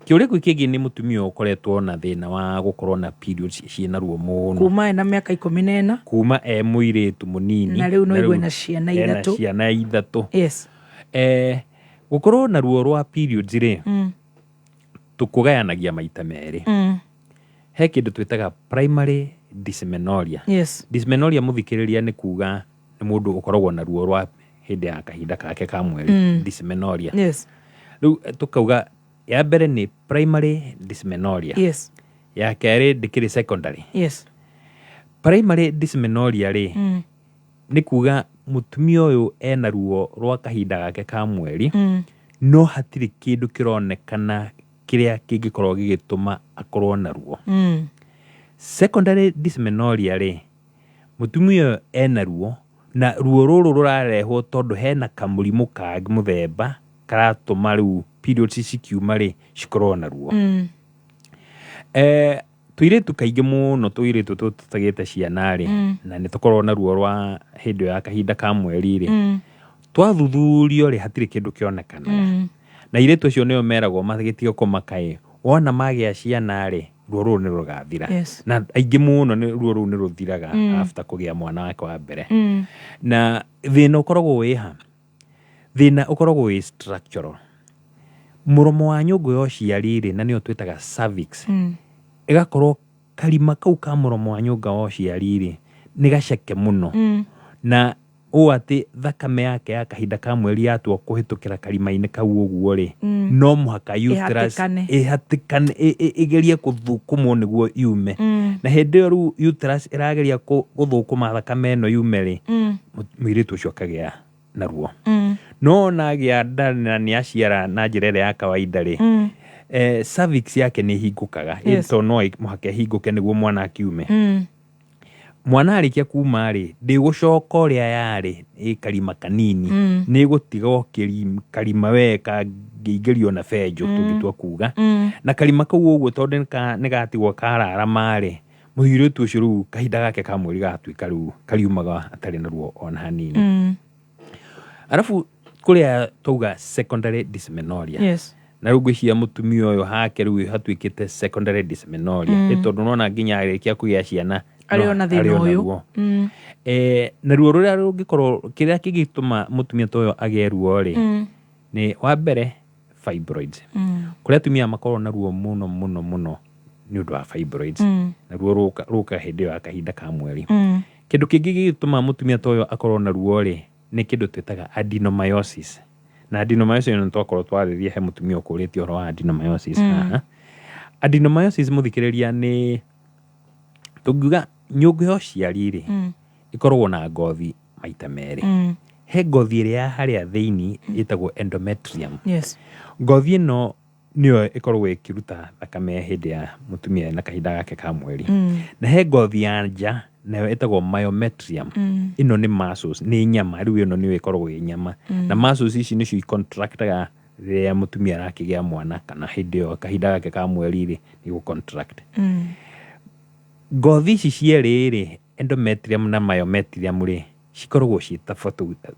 Kĩũria kĩu kĩngĩ nĩ mũtumia ũkoretwo na thĩna wa gũkorwo na periods ciĩna ruo mũno. Kuma ena mĩaka 14. Kuma e mũirĩtu mũnini. Na rĩu no Na igue rĩu na ciana ena ithatũ. ciana ithatũ. Gũkorwo na ruo rwa periods rĩ, tũkũgayanagia maita merĩ. He kĩndũ twĩtaga primary dysmenorrhea. Dysmenorrhea, mũthikĩrĩria, nĩ kuga nĩ mũndũ ũkoragwo na ruo rwa hĩndĩ ya kahinda kake ka mweri. Dysmenorrhea. Rĩu tũkauga ya mbere nĩ primary dysmenorrhea. Ya kerĩ ndĩkĩrĩ secondary. Primary dysmenorrhea rĩ, Nĩ kuga mũtumia ũyũ ena ruo rwa kahinda gake ka mweri, no hatirĩ kĩndũ kĩronekana kĩrĩa kĩngĩkorwo gĩgĩtũma akorwo na ruo. Secondary dysmenorrhea rĩ, mũtumia ũyũ ena ruo na ruo rũrũ rũrarehwo tondũ hena kamũrimũ ka mũthemba karatũma rĩu periods cikiuma rĩ cikorwo na ruo. Tũirĩtu kaingĩ mũno, tũirĩtu tũtũ tũtagĩte ciana rĩ, na nĩ tũkoragwo na ruo rwa hĩndĩ ĩyo ya kahinda ka mweri rĩ, twathuthurio rĩ hatirĩ kĩndũ kĩonekanaga. Na airĩtu acio nĩo meragwo magĩtige kũmaka ĩ, wona magĩa ciana rĩ, ruo rũrũ nĩ rũgathira. Na aingĩ mũno nĩ ruo rũu nĩ rũthiraga after kũgĩa mwana wake wa mbere. Na thĩna ũkoragwo wĩ ha? Thĩna ũkoragwo wĩ structural. Mũromo wa nyũngũ ya ũciari rĩ, na nĩyo twĩtaga cervix, ĩgakorwo karima kau ka mũromo wa nyũnga wa ũciari rĩ, nĩ gaceke mũno. Na ũũ atĩ thakame yake ya kahinda ka mweri yatua kũhĩtũkĩra karima-inĩ kau ũguo rĩ, no mũhaka uterus Ĩhatĩkane. ĩhatĩkane, ĩgerie gũthũkũmwo nĩguo yume. Na hĩndĩ ĩyo rĩu uterus ĩrageria gũthũkũma thakame ĩno yume rĩ, mũirĩtu ũcio akagĩa na ruo. No ona agĩa nda na nĩ aciara na njĩra ĩrĩa ya kawaida rĩ, cervix yake nĩ ĩhingũkaga. Tondũ no mũhaka ĩhingũke nĩguo mwana akiume. Mwana arĩkia kuma rĩ, ndĩgũcoka ũrĩa yarĩ ĩ karima kanini. Nĩ ĩgũtiga o karima we kangĩingĩrio na benjũ, tũngĩtua kuga. Na karima kau ũguo tondũ nĩ gatigwo kararama rĩ, mũirĩtu ũcio rĩu kahinda gake ka mweri gagatuĩka rĩu kariumaga atarĩ na ruo ona hanini. Arabu kũrĩa twauga secondary dysmenorrhea. Na rĩu ngwĩciria mũtumia ũyũ hake rĩu hatuĩkĩte secondary dysmenorrhea. Nĩ tondũ nĩwona nginya arĩkia kũgĩa ciana, Arĩ ona thĩna arĩ ona ũyũ. ruo. Na ruo rũrĩa rũngĩkorwo, kĩrĩa kĩngĩtũma mũtumia ta ũyũ agĩe ruo rĩ, nĩ wa mbere fibroids. Kũrĩa atumia makoragwo na ruo mũno mũno mũno nĩ ũndũ wa fibroids. Na ruo rũka hĩndĩ ĩyo ya kahinda ka mweri. Kĩndũ kĩngĩ gĩgĩtũma mũtumia ta ũyũ akorwo na ruo rĩ, nĩ kĩndũ twĩtaga adenomyosis. Na adenomyosis nĩ twakorwo twarĩria he mũtumia ũkũrĩtie ũhoro wa adenomyosis haha. Adenomyosis mũthikĩrĩria nĩ tũngiuga nyũngũ ya ũciari rĩ, ĩkoragwo na ngothi maita merĩ. He ngothi ĩrĩa ya harĩa thĩinĩ ĩtagwo endometrium. Ngothi ĩno nĩyo ĩkoragwo ĩkĩruta thakame hĩndĩ ya mũtumia na kahinda gake ka mweri. Na he ngothi ya nja nayo ĩtagwo myometrium. Ĩno nĩ muscles, nĩ nyama, rĩu ĩno nĩyo ĩkoragwo ĩ nyama. Na muscles ici nĩcio icontractaga rĩrĩa mũtumia arakĩgĩa mwana kana hĩndĩ ĩyo kahinda gake ka mweri rĩ, nĩ gũ contract. Ngothi ici cierĩ rĩ, endometrium na myometrium rĩ, cikoragwo ciĩ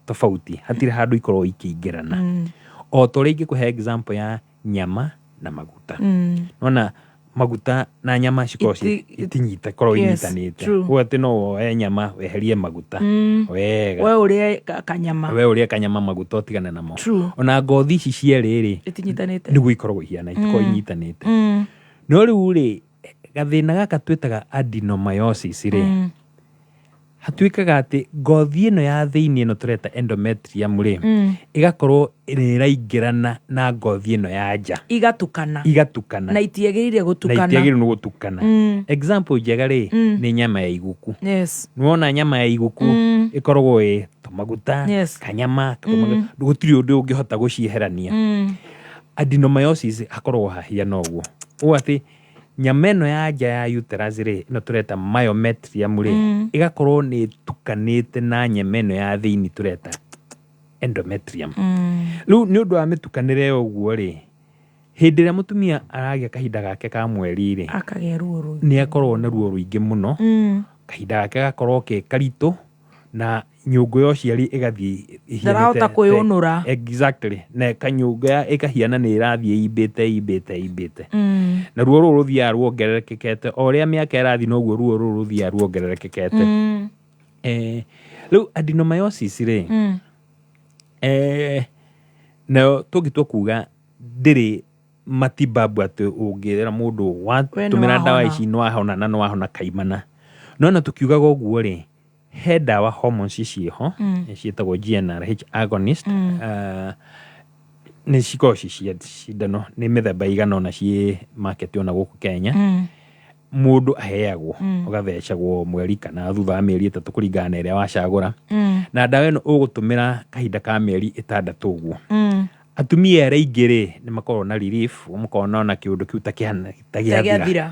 tofauti, hatirĩ handũ ikoragwo ikĩingĩrana. O ta ũrĩa ingĩkũhe example ya nyama na maguta. Nĩwona maguta na nyama cikoragwo itinyita, ikoragwo inyitanĩte. Ũguo atĩ no woe nyama weherie maguta. Wega. We ũrĩe kanyama. We ũrĩe kanyama maguta ũtigane namo. Ona ngothi ici cierĩ rĩ, Itinyitanĩte. nĩguo ikoragwo ihiana, itikoragwo inyitanĩte. No rĩu rĩ, gathĩna gaka twĩtaga adenomyosis rĩ, hatuĩkaga atĩ ngothi ĩno ya thĩinĩ ĩno tũreta endometrium rĩ, ĩgakorwo nĩ ĩraingĩrana na ngothi ĩno ya nja. Igatukana. Igatukana. Na itiagĩrĩire gũtukana. Na itiagĩrĩire nĩ gũtukana. Example njega rĩ, nĩ nyama ya iguku. Nĩwona nyama ya iguku ĩkoragwo ĩ tũmaguta, kanyama, gũtirĩ ũndũ ũngĩhota gũcieherania. Adenomyosis hakoragwo hahiana ũguo. Ũũ atĩ nyama ĩno ya nja ya uterus rĩ, ĩno tũreta myometrium rĩ, ĩgakorwo nĩ ĩtukanĩte na nyama ĩno ya thĩinĩ tũreta endometrium. Rĩu nĩ ũndũ wa mĩtukanĩre ĩyo ũguo rĩ, hĩndĩ ĩrĩa mũtumia aragĩa kahinda gake ka mweri rĩ, akagĩa ruo rũingĩ. Nĩ akoragwo na ruo rũingĩ mũno. Kahinda gake gakorwo ke karitũ na nyũngũ ya ũciari ĩgathiĩ ĩhianĩte Ndarahota kwĩũnũra. Exactly. Na kanyũngũ ya ĩkahiana nĩ ĩrathiĩ ĩimbĩte, ĩimbĩte, ĩimbĩte. Na ruo rũrũ rũthiaga ruongererekete. O ũrĩa mĩaka ĩrathiĩ noguo ruo rũrũ rũthiaga ruongererekete. Rĩu adenomyosis rĩ, nayo tũngĩtua kuga ndĩrĩ matibabu atĩ ũngĩra mũndũ watũmĩra ndawa ici nĩ wahona na nĩ wahona kaimana. No na tũkiugaga ũguo rĩ, he ndawa hormones ciĩho, ciĩtagwo GnRH agonist, nĩ cikoragwo ci cia cindano, nĩ mĩthemba ĩigana ũna ciĩ market ona gũkũ Kenya. Mũndũ aheagwo, ũgathecagwo mweri kana thutha wa mĩeri 3 kũringana na ĩrĩa wacagũra. Na ndawa ĩno ũgũtũmĩra kahinda ka mĩeri 6 ũguo. Atumia arĩa aingĩ rĩ, nĩ makoragwo na relief, makona ona kĩũndũ kĩu ta ta gĩathira. Gĩathira.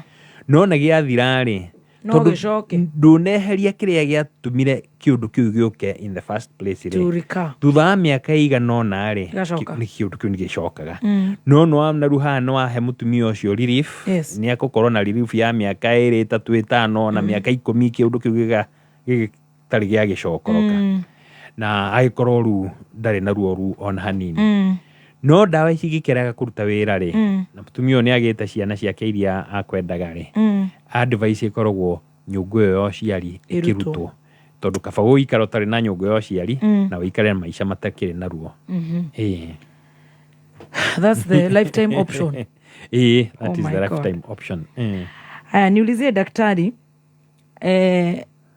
No na gĩathira rĩ, No tondũ gĩcoke. ndũneheria kĩrĩa gĩatũmire kĩũndũ kĩu gĩũke in the first place To rĩ, recur. thutha wa mĩaka ĩigana ũna rĩ, Gĩgacoka. nĩ kĩũndũ kĩu nĩ gĩcokaga. No nĩ wona rĩu haha nĩ wahe mũtumia ũcio relief, nĩ egũkorwo na relief ya mĩaka 2, 3, 5 na mĩaka 10 kĩũndũ kĩu gĩtarĩ gĩa gĩcokoroka. Na agĩkorwo rĩu ndarĩ na ruo rũu ona hanini. No ndawa ici ingĩkĩrega kũruta wĩra rĩ, na mũtumia ũyũ nĩ agĩte ciana ciake iria akwendaga rĩ, advice ĩkoragwo nyũngũ ĩyo ya ũciari Ĩrutwo. ĩkĩrutwo, tondũ kaba gũikara ũtarĩ na nyũngũ ya ũciari na ũikare maica matakĩrĩ na ruo. Ĩĩ. That's the lifetime option. Ĩĩ, that Oh is my the God. lifetime option. Haya, niulizie daktari,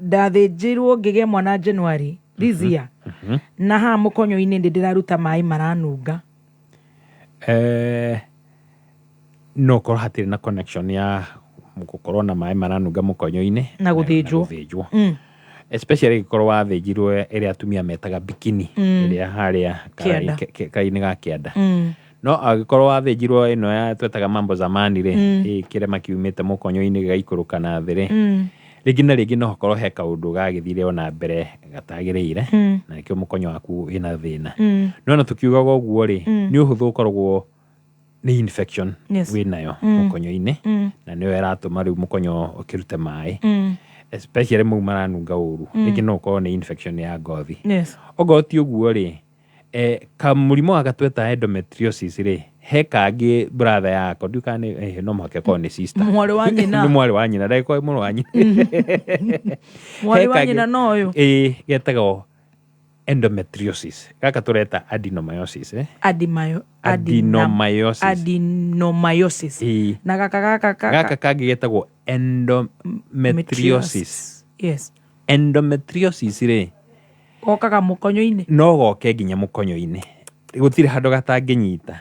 ndathĩnjirwo ngĩgĩa mwana January this year, na haha mũkonyo-inĩ ndĩ ndĩraruta maĩ maranunga. No korwo hatirĩ na connection ya gũkorwo na maĩ maranunga mũkonyo-inĩ Na gũthĩnjwo. Gũthĩnjwo. Especially ĩngĩkorwo wathĩnjirwo ĩrĩa atumia metaga bikini, ĩrĩa harĩa Kĩanda. kara-inĩ ga kĩanda. No angĩkorwo wathĩnjirwo ĩno ya twetaga mambo zamani rĩ, ĩ kĩrema kiumĩte mũkonyo-inĩ gĩgaikũrũka na thĩ rĩ, rĩngĩ na rĩngĩ no hakorwo he kaũndũ gagĩthire ona mbere gatagĩrĩire, na nĩkĩo mũkonyo waku wĩna thĩna. No ona tũkiugaga ũguo rĩ, nĩ ũhũthũ ũkoragwo nĩ infection wĩnayo mũkonyo-inĩ, na nĩyo ĩratũma rĩu mũkonyo ũkĩrute maĩ, especially mau maranunga ũru. Rĩngĩ no ũkorwo nĩ infection ya ngothi. Okorwo ti ũguo rĩ, kamũrimũ gaka tweta endometriosis rĩ, he kangĩ brother yako, ndiũĩ kana nĩ, no mũhaka ĩkorwo nĩ sister. Mwarĩ wa nyina. Nĩ mwarĩ wa nyina, ndagĩkorwo mũrũ wa nyina. Mwarĩ He wa kangĩ nyina no ũyũ. Ĩĩ, getagwo endometriosis. Gaka tũreta adenomyosis, eh? Adenomyosis. Adenomyosis. Ĩĩ. Na gaka gaka gaka. Gaka kangĩ getagwo endometriosis. Endometriosis rĩ, Gokaga mũkonyo-inĩ. No goke nginya mũkonyo-inĩ. Gũtirĩ handũ gatangĩnyita.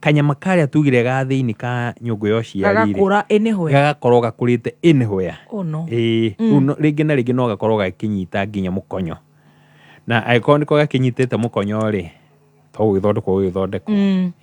Kanyama karĩa tugire ga thĩinĩ ka nyũngũ ya ũciari rĩ, Gagakũra anywhere. Gagakorwo gakũrĩte anywhere. Oh no. Ĩĩ, rĩu rĩngĩ na rĩngĩ no gakorwo gakĩnyita nginya mũkonyo. Na angĩkorwo nĩko gakĩnyitĩte mũkonyo rĩ, to gũgĩthondekwo gũgĩthondekwo.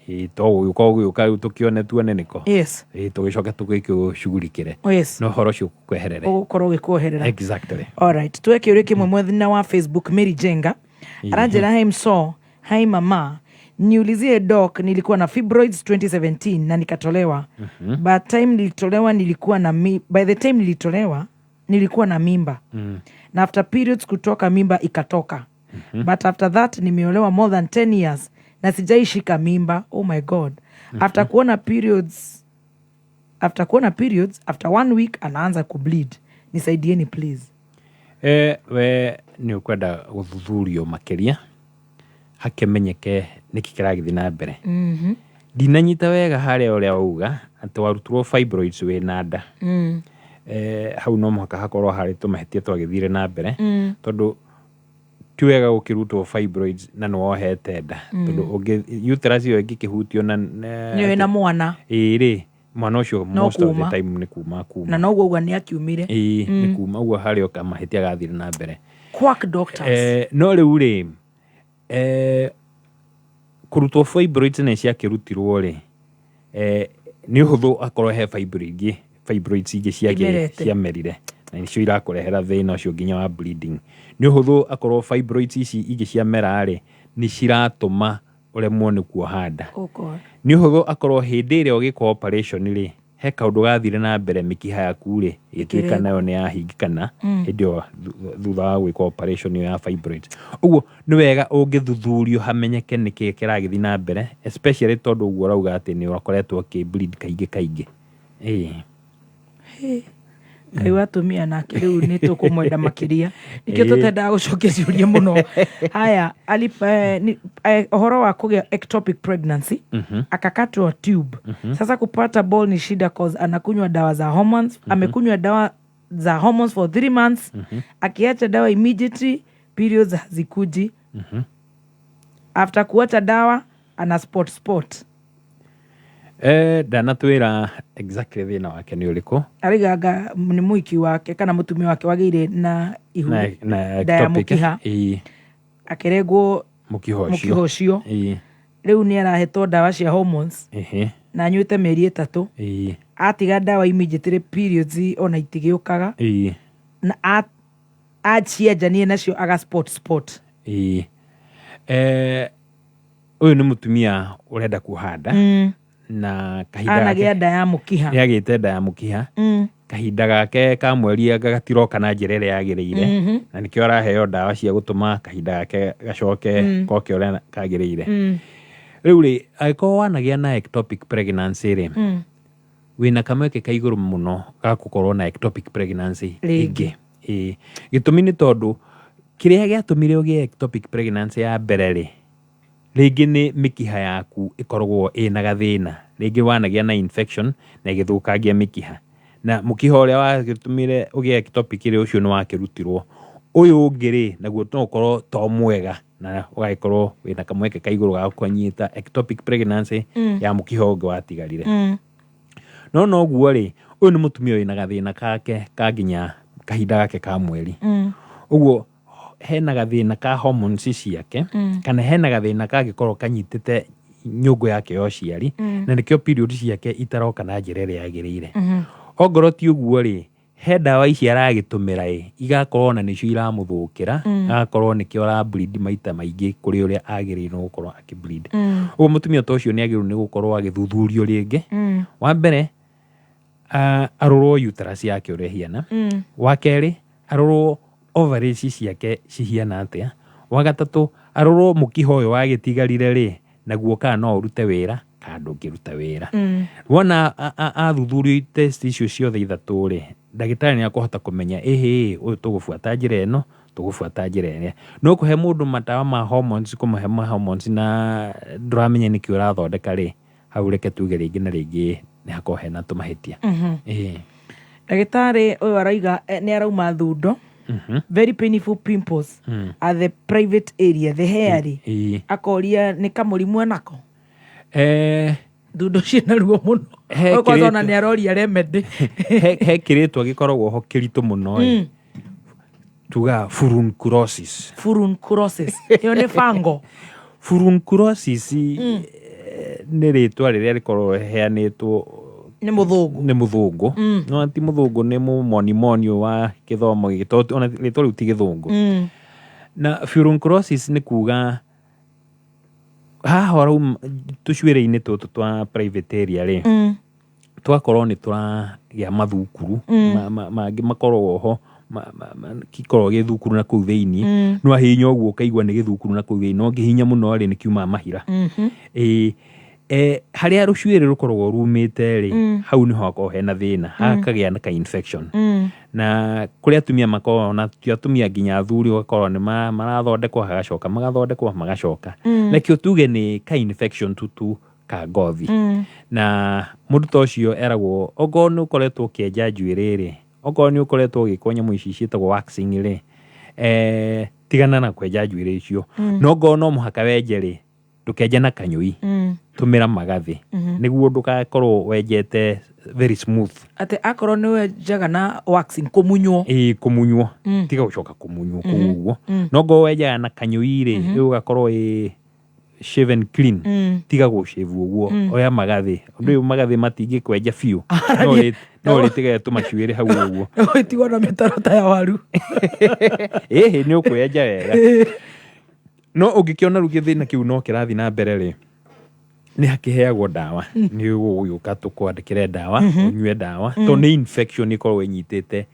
Ĩĩ, to gũgĩũka gũgĩũka rĩu tũkĩone tuone nĩko. Ĩĩ, tũgĩcoke tũgĩkĩũcugurikĩre. Na ũhoro ũcio ũkweherere. Ũgũkorwo ũgĩkweherera. Exactly. Alright, tuwe kĩũria kĩmwe mwena wa Facebook. Mary Jenga aranjĩra, hi mso, hi mama, niulizie doc, nilikuwa na fibroids 2017 na nikatolewa. But time nilitolewa nilikuwa na by the time nilitolewa nilikuwa na mimba. Na after periods kutoka mimba ikatoka. But after that nimeolewa more than 10 years na sijaishika mimba. Oh my God. After kuona periods, after kuona periods after 1 week anaanza kubleed. Nisaidieni please. We nĩ ũkwenda gũthuthurio makĩria hakĩmenyeke nĩkĩ kĩragĩthiĩ na mbere. Ndinanyita wega harĩa ũrĩa wauga atĩ warutirwo fibroids wĩna nda. Hau no mũhaka hakorwo harĩ tũmahĩtia twagĩthire na mbere, tondũ ti wega gũkĩrutwo fibroids na nĩ wohete nda. Tondũ uterus ĩyo ĩngĩkĩhutio na Nĩ wĩna mwana. Ĩĩ rĩ, mwana ũcio No most of the kuma. time nĩ kuma kuma. Na noguo uga nĩ akiumire. Ĩĩ, nĩ kuma ũguo harĩ o kamahĩtia gathire na mbere. Quack doctors. No rĩu rĩ, kũrutwo fibroids nĩ ciakĩrutirwo rĩ, nĩ ũhũthũ akorwo he fibroid ingĩ, fibroids ingĩ Imerete. ciamerire na nĩcio irakũrehera thĩna ũcio nginya wa bleeding. Nĩ ũhũthũ akorwo fibroids ici ingĩ ciamera rĩ, nĩ ciratũma ũremwo nĩ kuoha nda. Oh God. Nĩ ũhũthũ akorwo hĩndĩ ĩrĩa ũgĩkwo operation rĩ, he kaũndũ gathire na mbere mĩkiha yaku rĩ, ĩgĩtuĩka Ĩkĩrengwo. nayo nĩ yahingĩkana hĩndĩ ĩyo thutha wa gwĩkwo operation ĩyo ya fibroids. Ũguo nĩ wega ũngĩthuthurio hamenyeke nĩkĩ kĩragĩthiĩ na mbere, especially tondũ ũguo ũrauga atĩ nĩ ũkoretwo ũkĩ bleed kaingĩ kaingĩ. Ĩĩ. Hey. Ngai wa atumia nake rĩu nĩ tũkũmwenda makĩria, nĩkĩo tũtendaga gũcokia ciũria mũno. Haya, ũhoro wa kũgĩa ectopic pregnancy, akakatwa tube. Sasa kupata ball ni shida cause anakunywa dawa za hormones. Amekunywa dawa za hormones for 3 months. Akiacha dawa immediately periods hazikuji. After kuacha dawa ana spot spot. Ndanatwĩra exactly thĩna wake nĩ ũrĩkũ. Ariganga nĩ mũhiki wake kana mũtumia wake wagĩire na ihu na nda ya ectopic, mũkiha, akĩrengwo mũkiha ũcio. Mũkiha ũcio. Rĩu nĩ arahetwo ndawa cia hormones na anyuĩte mĩeri 3. Atiga ndawa immediately periods ona itigĩũkaga, na acianjanie nacio aga spot spot. Ĩĩ. Ũyũ nĩ mũtumia ũrenda kuoha nda na kahinda anagĩa gake nda ya mũkiha. Nĩ agĩte nda ya mũkiha. Kahinda gake ka mweri anga gatiroka na njĩra ĩrĩa yagĩrĩire, na nĩkĩo araheo ndawa cia gũtũma kahinda gake gacoke koke ũrĩa kagĩrĩire. Rĩu rĩ, angĩkorwo wanagĩa na ectopic pregnancy rĩ, wĩna kamweke ka igũrũ mũno ga gũkorwo na ectopic pregnancy rĩngĩ. Ĩngĩ. Ĩĩ. Gĩtũmi nĩ tondũ kĩrĩa gĩatũmire ũgĩe ectopic pregnancy ya mbere rĩ, rĩngĩ nĩ mĩkiha yaku ĩkoragwo ĩna gathĩna, rĩngĩ wanagĩa na infection na ĩgĩthũkangia mĩkiha, na mũkiha ũrĩa wagĩtũmire ũgĩe ectopic rĩ, ũcio nĩ wakĩrutirwo. Ũyũ ũngĩ rĩ, naguo no ũkorwo to mwega na ũgagĩkorwo wĩna kamweke ka igũrũ ga kũnyita ectopic pregnancy ya mũkiha ũngĩ watigarire. No noguo rĩ, ũyũ nĩ mũtumia wĩna gathĩna kake ka nginya kahinda gake ka mweri. Ũguo hena gathĩna ka hormones ciake, kana hena gathĩna kangĩkorwo kanyitĩte nyũngũ yake ya ũciari, na nĩkĩo period ciake itaroka na njĩra ĩrĩa yagĩrĩire. Ongorwo ti ũguo rĩ, he ndawa ici aragĩtũmĩra ĩ, igakorwo na nĩcio iramũthũkĩra, agakorwo nĩkĩo ara bleed maita maingĩ kũrĩ ũrĩa agĩrĩirwo gũkorwo akĩ bleed. Ũguo mũtumia ta ũcio nĩ agĩrĩirwo nĩ gũkorwo agĩthuthurio rĩngĩ. Wa mbere, arorwo uterus yake ũrĩa ĩhiana. Wa kerĩ, arorwo ovaries ciake cihiana atĩa. Wa gatatũ, arorwo mũkiha ũyũ wagĩtigarire rĩ, naguo kana no ũrute wĩra kana ndũngĩruta wĩra. Wona athuthurio test icio ciothe ithatũ rĩ, ndagĩtarĩ nĩ akũhota kũmenya ĩhĩ, ũyũ tũgũbuata njĩra ĩno, tũgũbuata njĩra ĩrĩa. No kũhe mũndũ matawa ma hormones, kũmũhe ma hormones na ndũramenya nĩkĩ ũrathondeka rĩ, hau reke tuge rĩngĩ na rĩngĩ nĩ hakoragwo hena tũmahĩtia. Ndagĩtarĩ ũyũ arauga nĩ arauma thundo, very painful pimples at the private area, the hairy. Akoria nĩ kamũrimũ enako? Thundo ciĩna ruo mũno. He Ũyũ kwanza kĩrĩtwa- ona nĩ aroria remedy. He kĩrĩtwa gĩkoragwo ho kĩritũ mũno ĩ. Tugaga furunculosis. Furunculosis ĩyo nĩ fango. Furunculosis nĩ rĩtwa rĩrĩa rĩkoragwo rĩheanĩtwo nĩ mũthũngũ. Nĩ mũthũngũ. No ti mũthũngũ, nĩ mũmonimoni wa gĩthomo gĩkĩ, tondũ ona rĩtwa rĩu ti gĩthũngũ. Na furunculosis nĩ kuga haha ũrauma tũcuĩrĩ-inĩ tũtũ twa private area rĩ, twakorwo nĩ tũragĩa mathukuru, mangĩ makoragwo ho gĩkoragwo gĩ thukuru na kũu thĩinĩ. No ahihinya ũguo ũkaigua nĩ gĩthukuru na kũu thĩinĩ, no ũngĩhihinya mũno rĩ, nĩ kiumaga mahira. Ĩĩ, harĩa rũcuĩrĩ rũkoragwo rumĩte rĩ, hau nĩho hakoragwo hena thĩna, hakagĩa na ka infection. Na kũrĩ atumia makoragwo na ti atumia nginya athuri, ũgakorwo nĩ marathondekwo hagacoka magathondekwo magacoka. Nakĩo tuge nĩ ka infection tu ka ngothi. Na mũndũ ta ũcio eragwo okorwo nĩ ũkoretwo ũkĩenja njuĩrĩ rĩ, okorwo nĩ ũkoretwo ũgĩkwo nyamũ ici ciĩtagwo waxing rĩ, tigana na kwenja njuĩrĩ icio. No okorwo no mũhaka wenje rĩ, ndũkenje na kanyũi, tũmĩra magathĩ, nĩguo ndũgakorwo wenjete very smooth. Atĩ akorwo nĩ wenjaga na waxing kũmunywo. Ĩĩ, kũmunywo. Tiga gũcoka kũmunywo kũu ũguo. No okorwo wenjaga na kanyũi rĩ, rĩu ũgakorwo ĩ shave and clean. Tiga gũshave ũguo, oya magathĩ. Ũndũ ũyũ magathĩ matingĩkwenja biũ, no ũrĩtigaga tũmacuĩrĩ hau ũguo. Tigwo na mĩtaro ta ya waru. Ĩhĩ, nĩ ũkwĩenja wega. No ũngĩkĩona rĩu gĩthĩna kĩu no kĩrathiĩ na mbere rĩ, nĩ hakĩheagwo ndawa. Nĩ ũgũgĩũka tũkwandĩkĩre ndawa, ũnyue ndawa, tondũ nĩ infection ĩkoragwo ĩnyitĩte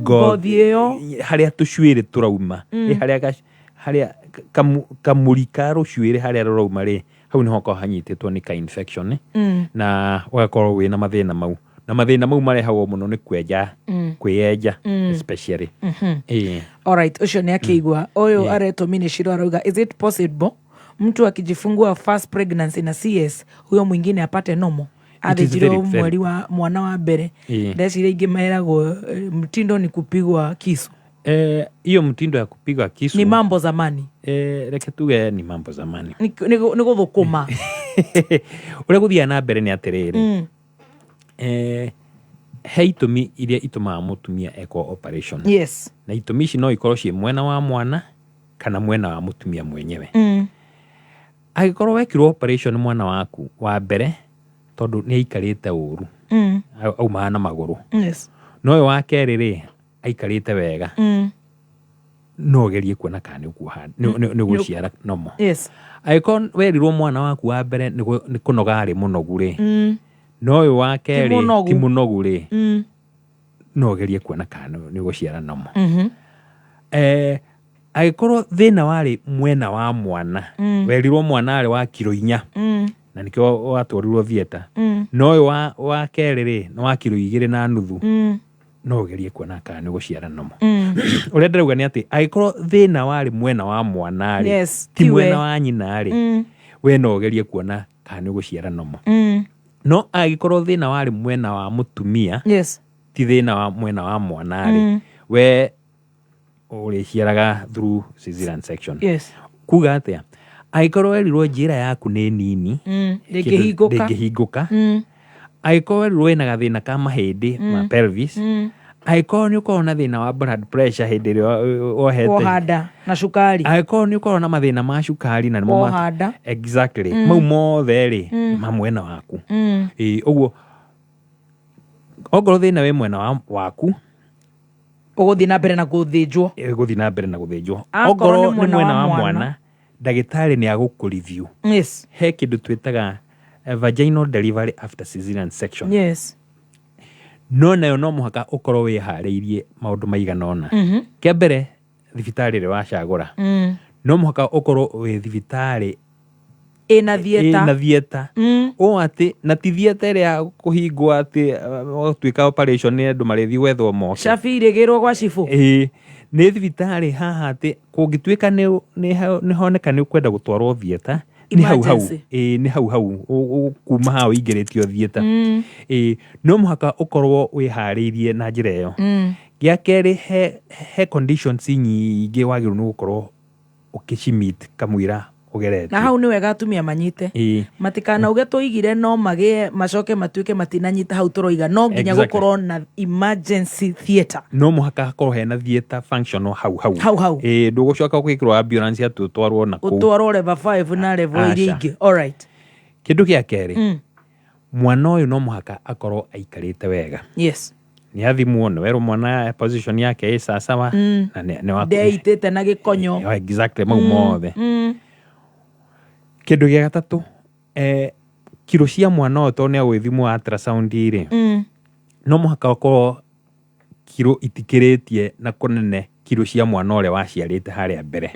ngothi ĩyo harĩa tũcuĩrĩ tũrauma. Ĩ harĩa kamũri ka rũcuĩrĩ harĩa rũrauma rĩ, hau nĩho hakoragwo hanyitĩtwo nĩ ka infection, na ũgakorwo wĩna mathĩna mau. Na mathĩna mau marehagwo mũno nĩ kwenja, kwĩyenja especially. Ĩĩ. Alright, ũcio nĩ akĩigua. Ũyũ aretwo Minishiro arauga, is it possible mtu akijifungua first pregnancy na CS huyo mwingine apate normal? It is Athĩnjirwo very, very mweri wa mwana wa mbere. Ndeciria ingĩ meragwo mtindo ni kupigwa kisu. Hiyo mtindo ya kupiga kisu ni mambo zamani. Reke tuge ni mambo zamani. Ni gũthũkũma. Ũrĩa gũthiaga na mbere nĩ atĩrĩrĩ, he itũmi iria itũmaga mũtumia ekwo operation. Na itũmi ici no ikorwo ciĩ mwena wa mwana kana mwena wa mũtumia mwenyewe. Angĩkorwo wekirwo operation mwana waku wa mbere tondũ nĩ aikarĩte ũru, aumaga na magũrũ, no ũyũ wa kerĩ rĩ, aikarĩte wega, no ũgerie kuona kana nĩ ũkuoha, nĩ ũgũciara nomo. Angĩkorwo werirwo mwana waku wa mbere nĩ kũnoga arĩ mũnogu rĩ, no ũyũ wa kerĩ mũnogu. Ti mũnogu rĩ, no ũgerie kuona kana nĩ ũgũciara nomo. Angĩkorwo thĩna warĩ mwena wa mwana, werirwo mwana arĩ wa kiro 4, na nĩkĩo watwarirwo theatre, no ũyũ wa kerĩ rĩ, nĩ wa kiro 2.5, no ũgerie kuona kana nĩ ũgũciara nomo. Ũrĩa ndĩrauga nĩ atĩ angĩkorwo thĩna warĩ mwena wa mwana rĩ, ti tiwe. Mwena wa nyina rĩ, we no ũgerie kuona kana nĩ ũgũciara nomo. No angĩkorwo thĩna warĩ mwena wa mũtumia, ti thĩna wa mwena wa mwana rĩ, we ũrĩciaraga through cesarean section. Kuga atĩa? Angĩkorwo werirwo njĩra yaku nĩ nini, Ndĩngĩhingũka. Ndĩngĩhingũka. Angĩkorwo werirwo wĩna gathĩna ka mahĩndĩ ma pelvis, angĩkorwo nĩ ũkoragwo na thĩna wa blood pressure hĩndĩ ĩrĩa wohete, Woha nda na cukari, angĩkorwo nĩ ũkoragwo na mathĩna ma cukari na nĩmo Woha nda. Exactly. Mau mothe rĩ, ma mwena waku. Ĩĩ, ũguo ongorwo thĩna wĩ mwena waku, ũgũthiĩ na mbere na gũthĩnjwo. Gũthiĩ na mbere na gũthĩnjwo. Akorwo Ongorwo nĩ nĩ mwena mwena wa wa mwana, mwana, ndagĩtarĩ nĩ agũkũ review. He kĩndũ twĩtaga vaginal delivery after cesarean section. No nayo no mũhaka ũkorwo wĩharĩirie maũndũ maigana ũna. Kĩa mbere, thibitarĩ ĩrĩa wacagũra, no mũhaka ũkorwo wĩ thibitarĩ ĩna theatre. Ĩna theatre. Ũũ atĩ na ti theatre ĩrĩa ya kũhingwo atĩ watuĩka operation nĩ andũ marĩthiĩ gwethwo moke. Cabi irĩgĩrwo gwa cibũ. Ĩĩ, nĩ thibitarĩ haha atĩ kũngĩtuĩka nĩ honeka nĩ ũkwenda gũtwarwo theatre, nĩ hau hau. Emergency. Ĩĩ, nĩ hau hau kuma haha ũingĩrĩtio theatre. Ĩĩ, no mũhaka ũkorwo wĩharĩirie na njĩra ĩyo. Gĩa kerĩ, he conditions nyingĩ wagĩrĩirwo nĩ gũkorwo ũkĩcimeet kamũira ũgeretie. Na hau nĩ wega atumia manyite. Matikanauge tũigire no magĩe macoke matuĩke matinanyita hau tũroiga, no nginya gũkorwo na emergency theatre. No mũhaka hakorwo hena theatre functional hau hau. Hau hau. Ĩĩ, ndũgũcoka gwĩkĩrwo ambulance atĩ ũtwarwo na kũu. Ũtwarwo level 5 na level iria Aca. ingĩ. All right. Kĩndũ gĩa kerĩ, mwana ũyũ no mũhaka akorwo aikarĩte wega. Nĩ athimwo, nĩ werwo mwana position yake ĩ sawasawa, na nĩ wa Ndeitĩte na gĩkonyo. Oh, exactly, mau mothe. Kĩndũ gĩa gatatũ, kiro cia mwana ũyũ tondũ nĩ agwĩthimwo ultrasound rĩ, no mũhaka ũkorwo kiro itikĩrĩtie na kũnene kiro cia mwana ũrĩa waciarĩte harĩa mbere.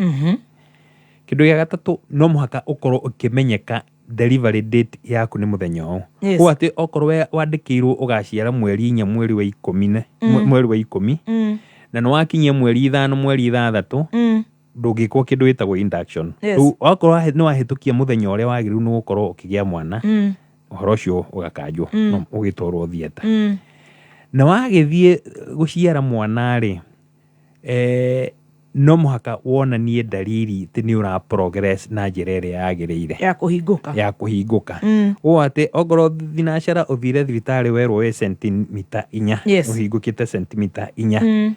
Kĩndũ gĩa gatatũ, no mũhaka ũkorwo ũkĩmenyeka delivery date yaku nĩ mũthenya ũyũ. Ũũ atĩ okorwo wandĩkĩirwo ũgaciara mweri 4 mweri wa ikũmi na, mweri wa 10, na nĩ wakinyia mweri 5 mweri 6, ndũngĩkwo kĩndũ gĩtagwo induction. Rĩu okorwo nĩ wahĩtũkia mũthenya ũrĩa wagĩrĩirwo nĩ gũkorwo ũkĩgĩa mwana, ũhoro ũcio ũgakanjwo, no ũgĩtwarwo theatre. Na wagĩthiĩ gũciara mwana rĩ, no mũhaka wonanie dalili atĩ nĩ ũra progress na njĩra ĩrĩa yagĩrĩire. Ya kũhingũka. Ya kũhingũka. Ũũ atĩ okorwo thinacara ũthire thibitarĩ werwo wĩ sentimita 4, ũhingũkĩte sentimita 4.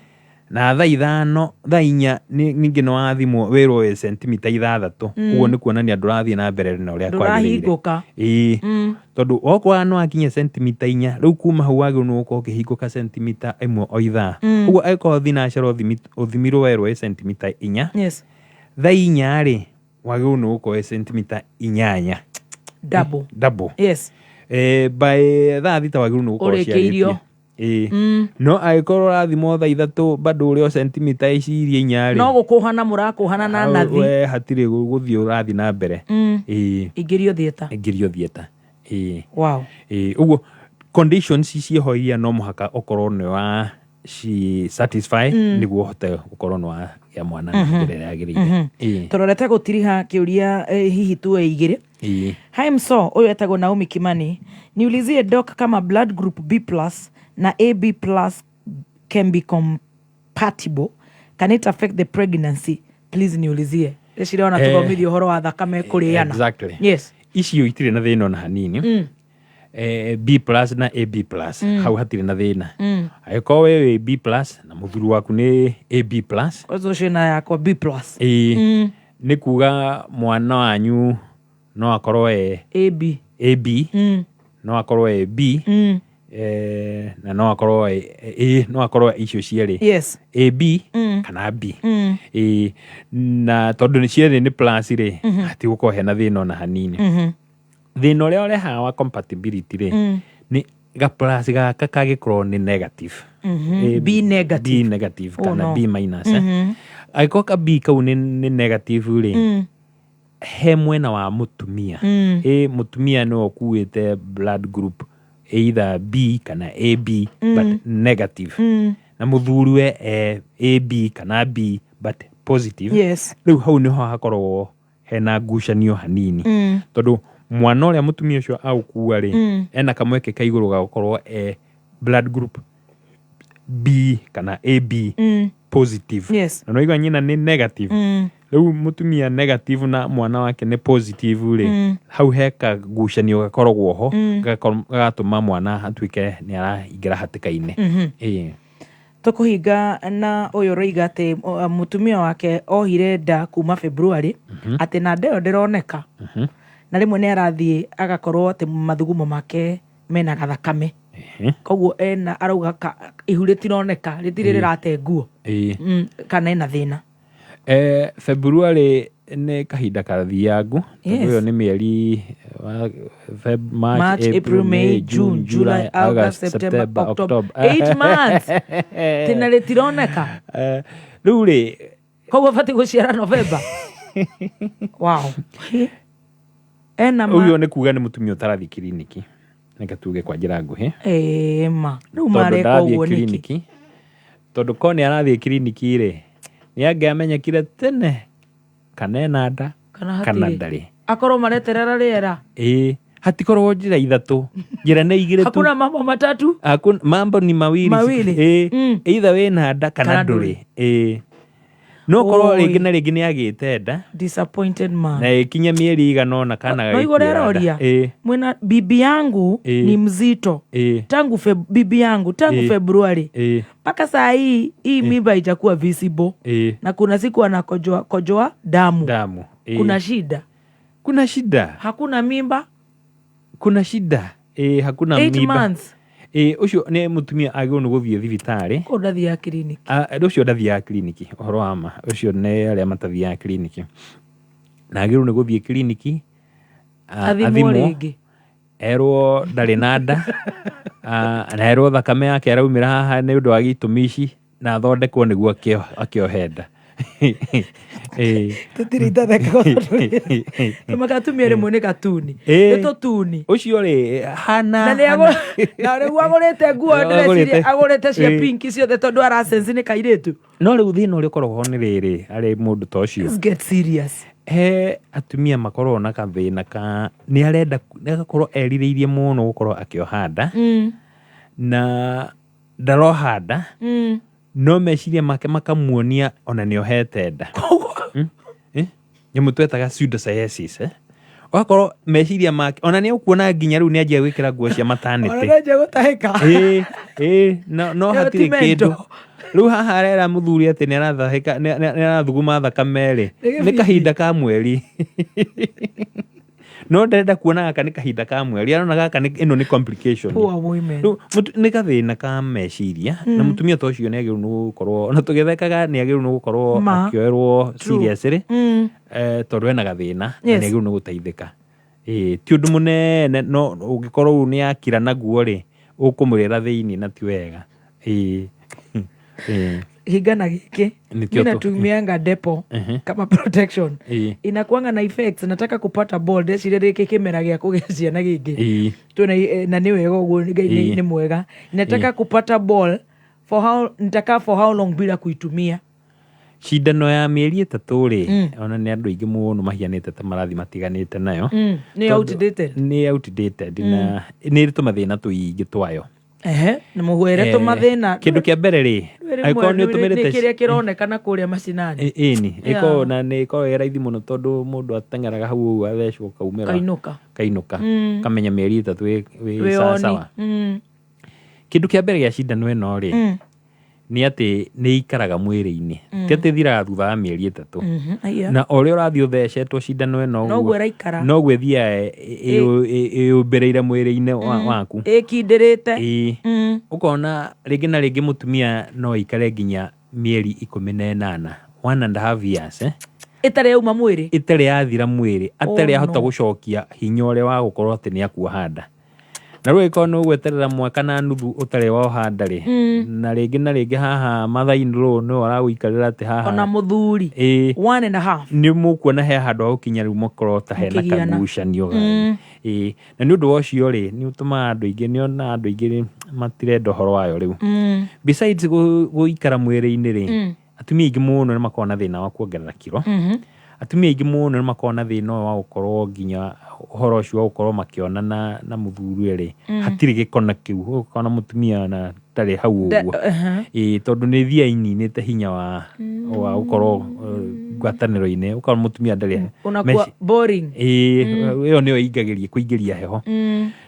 Na thaa 5, thaa 4 ningĩ nĩ wathimwo wĩrwo wĩ sentimita 6. Ũguo nĩ kuonania ndũrathiĩ na mbere na ũrĩa kwagĩrĩire. Ndũrahingũka. Ĩĩ. Tondũ okorwo nĩ wakinya sentimita 4, rĩu kuma hau wagĩrĩirwo nĩ gũkorwo ũkĩhingũka sentimita 1 o ithaa. Ũguo angĩkorwo thinacara ũthimirwo werwo wĩ sentimita 4, thaa 4 rĩ, wagĩrĩirwo nĩ gũkorwo wĩ sentimita 8. Double. Double. By thaa 6 wagĩrĩirwo nĩ gũkorwo Ũrĩkĩirio. ũciarĩtie. Ĩĩ. No angĩkorwo ũrathimwo thaa 3 bado ũrĩ o sentimita ici iria 4 rĩ, No gũkũhana mũrakũhana na hau nathi. we hatirĩ gũthiĩ ũrathiĩ na mbere. Ĩĩ. Ingĩrio theatre. Ingĩrio theatre. Ĩĩ. Wow. Ĩĩ, ũguo conditions ciĩho iria no mũhaka ũkorwo nĩ wa ci satisfy, nĩguo ũhote gũkorwo nĩ wagĩa mwana na njĩra ĩrĩa yagĩrĩire. Ĩĩ. Tũrorete gũtiriha kĩũria, hihi tuoe igĩrĩ. Ĩĩ. Hi mso, ũyũ etagwo Naomi Kimani. Niulizie doc kama blood group B plus na AB plus can be compatible. Can it affect the pregnancy? Please niulizie. Rĩciria ona tũthomithie ũhoro wa thakame kũrĩana. Exactly. Icio itirĩ na thĩna ona hanini. B plus na AB plus, hau hatirĩ na thĩna. Angĩkorwo we wĩ B plus na mũthuri waku nĩ AB plus. Kwanza ũcio na yakwa B plus. Ĩĩ, nĩ kuga mwana wanyu no akorwo e AB. AB, no akorwo e B, na no akorwo A, no akorwo icio cierĩ, AB kana B. Ĩĩ, na tondũ nĩ cierĩ nĩ plus rĩ, hatigũkorwo hena thĩna ona hanini. Thĩna ũrĩa ũrehaga wa compatibility rĩ, nĩ ga plus gaka kangĩkorwo nĩ negative. B negative. B negative Oh, kana no. B minus, eh. Angĩkorwo ka B kau nĩ negative rĩ, he mwena wa mũtumia, ĩ mũtumia nĩwe ũkuĩte blood group either B kana AB but negative, na mũthuriwe e AB kana B but positive. Rĩu hau nĩho hakoragwo hena ngucanio hanini, tondũ mwana ũrĩa mũtumia ũcio agũkua rĩ, ena kamweke ka igũrũ ga gũkorwo e blood group B kana AB positive. Na nĩwaigua nyina nĩ negative. Rĩu mũtumia negative na mwana wake nĩ positive rĩ, hau he kagucanio gakoragwo ho, gagatũma mwana atuĩke nĩ araingĩra hatĩka-inĩ. Ĩĩ. Tũkũhinga na ũyũ ũroiga atĩ mũtumia wake ohire nda kuma February, atĩ na nda ĩyo ndĩroneka, na rĩmwe nĩ arathiĩ agakorwo atĩ mathugumo make mena gathakame. Koguo ena arauga ihu rĩtironeka, rĩtirĩ rĩrate nguo. Kana ena thĩna. February nĩ kahinda kathiangu, tondũ ĩyo nĩ mĩeri wa Feb, March, March, April, May, June, July, August, September, October. 8 months. Tĩna rĩtironeka. Rĩu rĩ, Koguo batiĩ gũciara November. Wow. Ena ma. Ũyũ nĩ kuga nĩ mũtumia ũtarathiĩ kiriniki, reke tuge kwa njĩra nguhĩ. Ĩĩ ma. Rĩu Tondũ mareka ndarathiĩ ũguo nĩkĩ? kiriniki, tondũ ko nĩ arathiĩ kiriniki rĩ, nĩ angĩamenyekire tene kana ena nda Kana kana hatirĩ. ndarĩ. Akorwo mareterera rĩera. Ĩĩ, hatikoragwo njĩra ithatũ, njĩra nĩ igĩrĩ tu. Hakuna mambo matatu. Hakuna, mambo ni mawili. Mawili. Ĩĩ, either wĩna nda kana Kana ndũrĩ. Ĩĩ, no korwo Oi. rĩngĩ na rĩngĩ nĩ agĩte nda Disappointed man. na ĩkinye mĩeri igana ũna kana No igũrũ gagĩkuĩra nda. aroria. Ĩĩ. Mwena bibi yangu ni mzito. Tangu bibi yangu tangu Februari. Mpaka saa hii hii mimba itakuwa visible. Na kuna siku anakojoa kojoa damu. Damu. Ĩĩ. Kuna shida. Kuna shida. Hakuna mimba. Kuna shida. Ĩĩ, hakuna 8 mimba. months. Ĩĩ, ũcio nĩ mũtumia agĩrĩirwo nĩ gũthiĩ thibitarĩ. Kũu ndathiaga kiriniki. Ah, ũcio ndathiaga kiriniki, ũhoro wa ma ũcio nĩ arĩa matathiaga kiriniki, na agĩrĩirwo nĩ gũthiĩ kiriniki, Athimwo athimwo, rĩngĩ. erwo ndarĩ na nda, na erwo thakame yake araumĩra haha nĩ ũndũ wa gĩtũmi ici, na athondekwo nĩguo akĩohe nda. Ĩĩ. Tũtirĩ itatheka tũmaka atumia rĩmwe nĩ gatuni. Ĩĩ. Nĩ tũtuni. Ũcio rĩ hana Na nĩ na rĩu agũrĩte nguo Agũrĩte. ndĩreciria agũrĩte cia pink ciothe tondũ arasensi nĩ kairĩtu. No rĩu thĩna ũrĩa ũkoragwo ho nĩ rĩrĩ, harĩ mũndũ ta ũcio, Let's get serious. He atumia makoragwo na gathĩna ka nĩ arenda, nĩ agakorwo erirĩirie mũno gũkorwo akĩoha nda, na ndaroha nda, no meciria make makamuonia ona nĩ ohete nda. Eh? Nyamũ twetaga pseudocyesis, eh? Ũgakorwo meciria make ona nĩ ũkuona nginya rĩu nĩ anjia gwĩkĩra nguo cia Ona maternity. nĩanjia gũtahĩka. Ĩĩ, ĩĩ, no Ĩyo hatirĩ ti mental. kĩndũ. Rĩu haha arera mũthuri atĩ nĩ arathahĩka, nĩ arathuguma thakame rĩ, Nĩ nĩ gĩbindi. kahinda ka mweri. No ndarenda kuona gaka nĩ kahinda ka mweri, arona gaka nĩ ĩno nĩ complication. Poor women. Rĩu nĩ gathĩna ka meciria, na mũtumia ta ũcio nĩ agĩrĩirwo nĩ gũkorwo, ona tũgĩthekaga, nĩ agĩrĩirwo nĩ gũkorwo Ma. akĩoerwo True. seriously, tondũ ena gathĩna na nĩ agĩrĩirwo nĩ gũteithĩka. Ĩĩ, ti ũndũ mũnene, no ũngĩkorwo ũũ nĩ akira naguo rĩ, ũkũmũrĩra thĩinĩ na ti wega. Ĩĩ. Ĩĩ. Hingana gĩkĩ. Nĩkĩo Mi natumianga depo kama protection. Inakuanga na effects. Nataka kupata ball, ndeciria rĩkĩ kĩmera gĩa kũgĩa ciana gĩkĩ. Twĩna na nĩ wega ũguo, Ngai nĩ mwega. Nataka kupata ball for how, nitakaa for how long bila kuitumia? Cindano ya mĩeri 3 rĩ, ona nĩ andũ aingĩ mũno mahianĩte ta marathi matiganĩte nayo. Nĩ Tondũ outdated. Nĩ outdated na nĩ ĩrĩ tũmathĩna tũingĩ twayo. Ehe, nĩ mũhwere tũmathĩna. Kĩndũ kĩa mbere rĩ, angĩkorwo nĩ ũtũmĩrĩte kĩrĩa kĩronekana kũrĩa macinani. Ĩni ĩkoragwo na nĩ ĩkoragwo ĩ raithi mũno tondũ mũndũ ateng'eraga hau ũguo athecwo kaumĩra Kainũka. Kainũka. Kamenya mĩeri 3 wĩ Wĩ sawasawa. oni. Kĩndũ kĩa mbere gĩa cindano ĩno rĩ, nĩ atĩ nĩ ikaraga mwĩrĩ-inĩ, ti atĩ ĩthiraga thutha wa mĩeri 3. Aya. Na o ũrĩa ũrathiĩ ũthecetwo cindano ĩno Noguo ĩraikara. Noguo ĩthiaga ĩyũmbĩrĩire mwĩrĩ-inĩ waku. Ĩkindĩrĩte. Ĩĩ. Ũkona rĩngĩ na rĩngĩ mũtumia no aikare nginya mĩeri 18, 1.5 years, eh? Ĩtarĩ yauma mwĩrĩ. Ĩtarĩ yathira mwĩrĩ, atarĩ Oh, ahota no. gũcokia hinya ũrĩa wa gũkorwo atĩ nĩ akuoha nda. Na rĩu ĩkorwo nĩ ũgweterera mwaka na nuthu ũtarĩ woha nda rĩ, na rĩngĩ na rĩngĩ haha mother in law nĩwe ũragũikarĩra atĩ haha Ona mũthuri. Ĩĩ. 1.5. Nĩ mũkuona he handũ ha gũkinya rĩu mũkorwo ta hena Mũkĩgiana. kagucanio. Ĩĩ, na nĩ ũndũ wa ũcio rĩ, nĩ ũtũmaga andũ aingĩ, nĩ ona andũ aingĩ matirenda ũhoro wayo rĩu. Besides gũikara mwĩrĩ-inĩ rĩ, atumia aingĩ mũno nĩ makoragwo na thĩna wa kuongerera kiro. Atumia aingĩ mũno nĩ makoragwo na thĩna ũyũ wa gũkorwo nginya ũhoro ũcio wa gũkorwo makĩonana na mũthuri rĩ, hatirĩ gĩkona kĩu, ũkona mũtumia ona ndarĩ hau ũguo. Ĩĩ, tondũ nĩ ĩthiaga ininĩte hinya wa gũkorwo ngwatanĩro-inĩ, ũkona mũtumia ndarĩ Unakuwa boring. Ĩĩ, ĩyo nĩyo ĩingagĩria kũingĩria heho.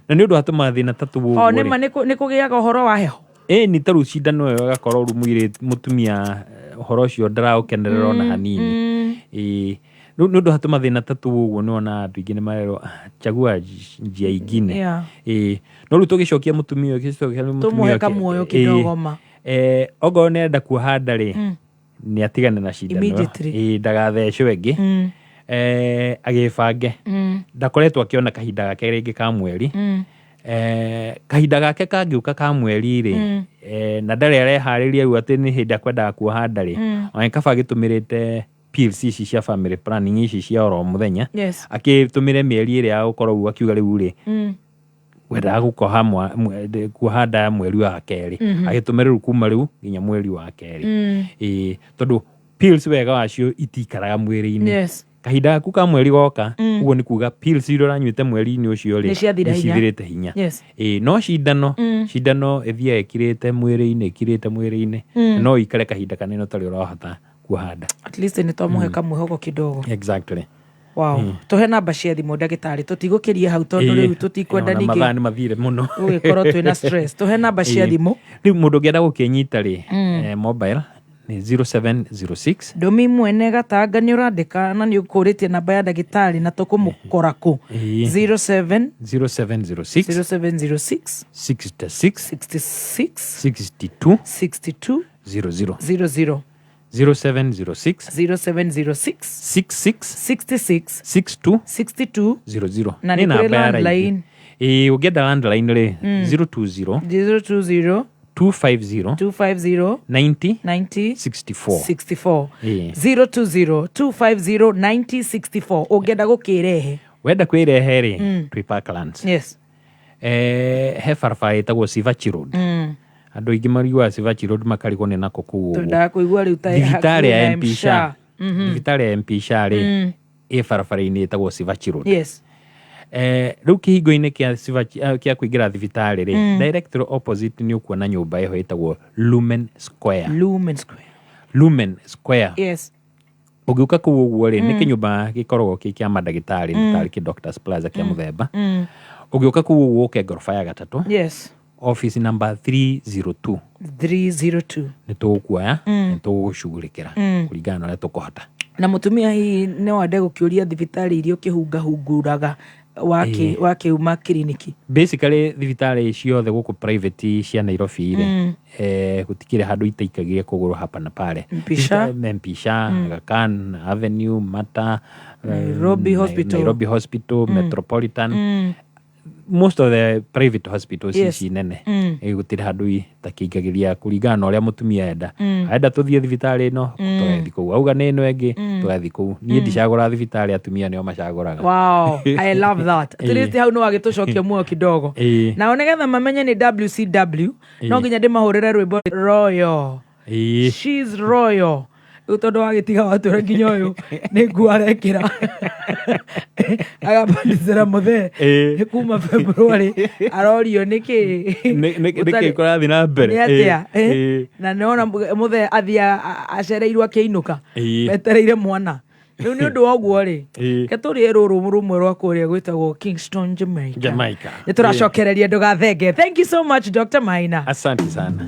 Na nĩ ũndũ wa tũmathĩna ta tũu O ũguo nĩ rĩ. ma nĩ kũgĩaga ũhoro wa heho. Ĩĩ, nĩ ta rĩu cindano ĩyo ĩgakorwo rĩu mũirĩtu mũtumia ũhoro ũcio ndaraũkenerera ona hanini. Ĩĩ, rĩu nĩ ũndũ wa tũmathĩna ta tũu ũguo nĩ wonaga andũ aingĩ nĩ marerwo, "Ah, chagua njia ingine." Ĩĩ, no rĩu tũgĩcokia mũtumia ũyũ, tũgĩcokia mũtumia Tũmũhe ũyũ kamuoyo kidogo ma. Okorwo nĩ arenda kuoha nda rĩ, nĩ atigane na cindano ĩyo. Immediately. Ĩĩ, ndagathecwo ĩngĩ. Agĩbange. Ndakoretwo akĩona kahinda gake rĩngĩ ka mweri. Kahinda gake kangĩũka ka mweri rĩ, na ndarĩ areharĩria rĩu atĩ nĩ hĩndĩ akwendaga kuoha nda rĩ, ona kaba agĩtũmĩrĩte pills ici cia family planning ici cia oro mũthenya, akĩtũmĩre mĩeri ĩrĩa ya gũkorwo ũguo akiuga rĩu rĩ, wendaga gũkoha kuoha nda ya mweri wa kerĩ, agĩtũmĩra rĩu kuma rĩu nginya mweri wa kerĩ. Ĩĩ, tondũ pills wega wacio itikaraga mwĩrĩ-inĩ. Kahinda gaku ka mweri goka, ũguo nĩ kuga pills iria ũranyuĩte mweri-inĩ ũcio rĩ, Nĩ ciathira hinya. nĩcithirĩte hinya. Ĩĩ, no cindano, cindano ĩthiaga ĩkirĩte mwĩrĩ-inĩ, ĩkirĩte mwĩrĩ-inĩ, no ĩikare kahinda kanene ũtarĩ ũrahota kuoha nda. At least nĩ twamũhe kamwĩhoko kidogo. Exactly. Wow. Tũhe namba cia thimũ ndagĩtarĩ, tũtigũkĩria hau tondũ rĩu tũtikwenda Ona mathaa ningĩ nĩ mathire mũno. gũgĩkorwo twĩna stress. Tũhe namba cia thimũ. Rĩu mũndũ ũngĩenda gũkĩnyita rĩ, mobile nĩ 0706. Ndũmi mwene gatanga nĩ ũrandĩka na nĩ ũkũrĩtie namba ya ndagĩtarĩ na tũkũmũkora kũ? 07 0706. 0706. 66. 66. 62. 62. 00. 00. 0706. 0706. 66. 66. 62. 62. 00. Na Nĩ nĩ kũrĩ namba ya raithi. landline. Ĩĩ, ũngĩenda landline rĩ, 020. 020. 250. 250. 90. 90. 64. 64. Ĩĩ. 020 250 90 64 ũngĩenda gũkĩrehe. Wenda kwĩrehe rĩ, twĩ Parklands. He barabara ĩtagwo Sivachi Road. Andũ aingĩ mariugaga Sivachi Road makarigwo nĩ nako kũu ũguo. Twendaga kũigua rĩu ta Thibitarĩ ya hakuhĩ na MP SHA. M-SHA. Thibitarĩ ya MP SHA rĩ, ĩ barabara-inĩ ĩtagwo Sivachi Road. Rĩu kĩhingo-inĩ kĩa Sivachi, kĩa kũingĩra thibitarĩ rĩ, directly opposite nĩ ũkuona nyũmba ĩho ĩtagwo Lumen Square. Lumen Square. Lumen Square. Ũngĩũka kũu ũguo rĩ, nĩ kĩnyũmba gĩkoragwo kĩ kĩa mandagĩtarĩ, nĩ tarĩ kĩ Doctors Plaza kĩa mũthemba. Ũngĩũka kũu ũguo ũke ngoroba ya gatatũ. Office number 302. 302. Nĩ tũgũkuoya, nĩ tũgũgũcugurĩkĩra kũringana na ũrĩa tũkũhota. Na mũtumia hihi no ende gũkĩũria thibitarĩ iria ũkĩhungahunguraga wakiuma kiriniki? Basically thibitarĩ ciothe gũkũ private cia Nairobi rĩ, gũtikĩrĩ handũ itaikagia kũgũrũ hapa na pale. MP SHA. MP SHA, Aga Khan, Avenue, Mater, Nairobi Hospital. Nairobi Hospital, Metropolitan. Most of the private hospitals ici nene, gũtirĩ handũ itakĩingagĩria kũringana na ũrĩa mũtumia enda. Arenda tũthiĩ thibitarĩ ĩno, tũgathiĩ kũu. Auga nĩ ĩno ĩngĩ, tũgathiĩ kũu. Niĩ ndicagũraga thibitarĩ, atumia nĩo macagũraga. Wow, I love that. At least hau nĩ wagĩtũcokia muoyo kidogo. Nao nĩgetha mamenye nĩ WCW, no nginya ndĩmahũrĩre rwĩmbo Royal. She's royal. Rĩu tondũ wagĩtiga watwĩra nginya ũyũ nĩ nguo arekĩra. Agabandicĩra mũthee. Ĩĩ. Kuma February arorio nĩkĩ. Nĩkĩ kũrathiĩ na mbere? Nĩ atĩa? Ĩĩ, ĩĩ. Na nĩwona mũthee athiĩ acereirwo akĩinũka etereire mwana rĩu. Nĩ ũndũ wa ũguo rĩ, ke tũrĩe rũrũ rũmwe rwa kũrĩa gwĩtagwo Kingston, Jamaica. Jamaica. Nĩ tũracokereria, ndũgathenge. Thank you so much, Dr. Maina. Asante sana.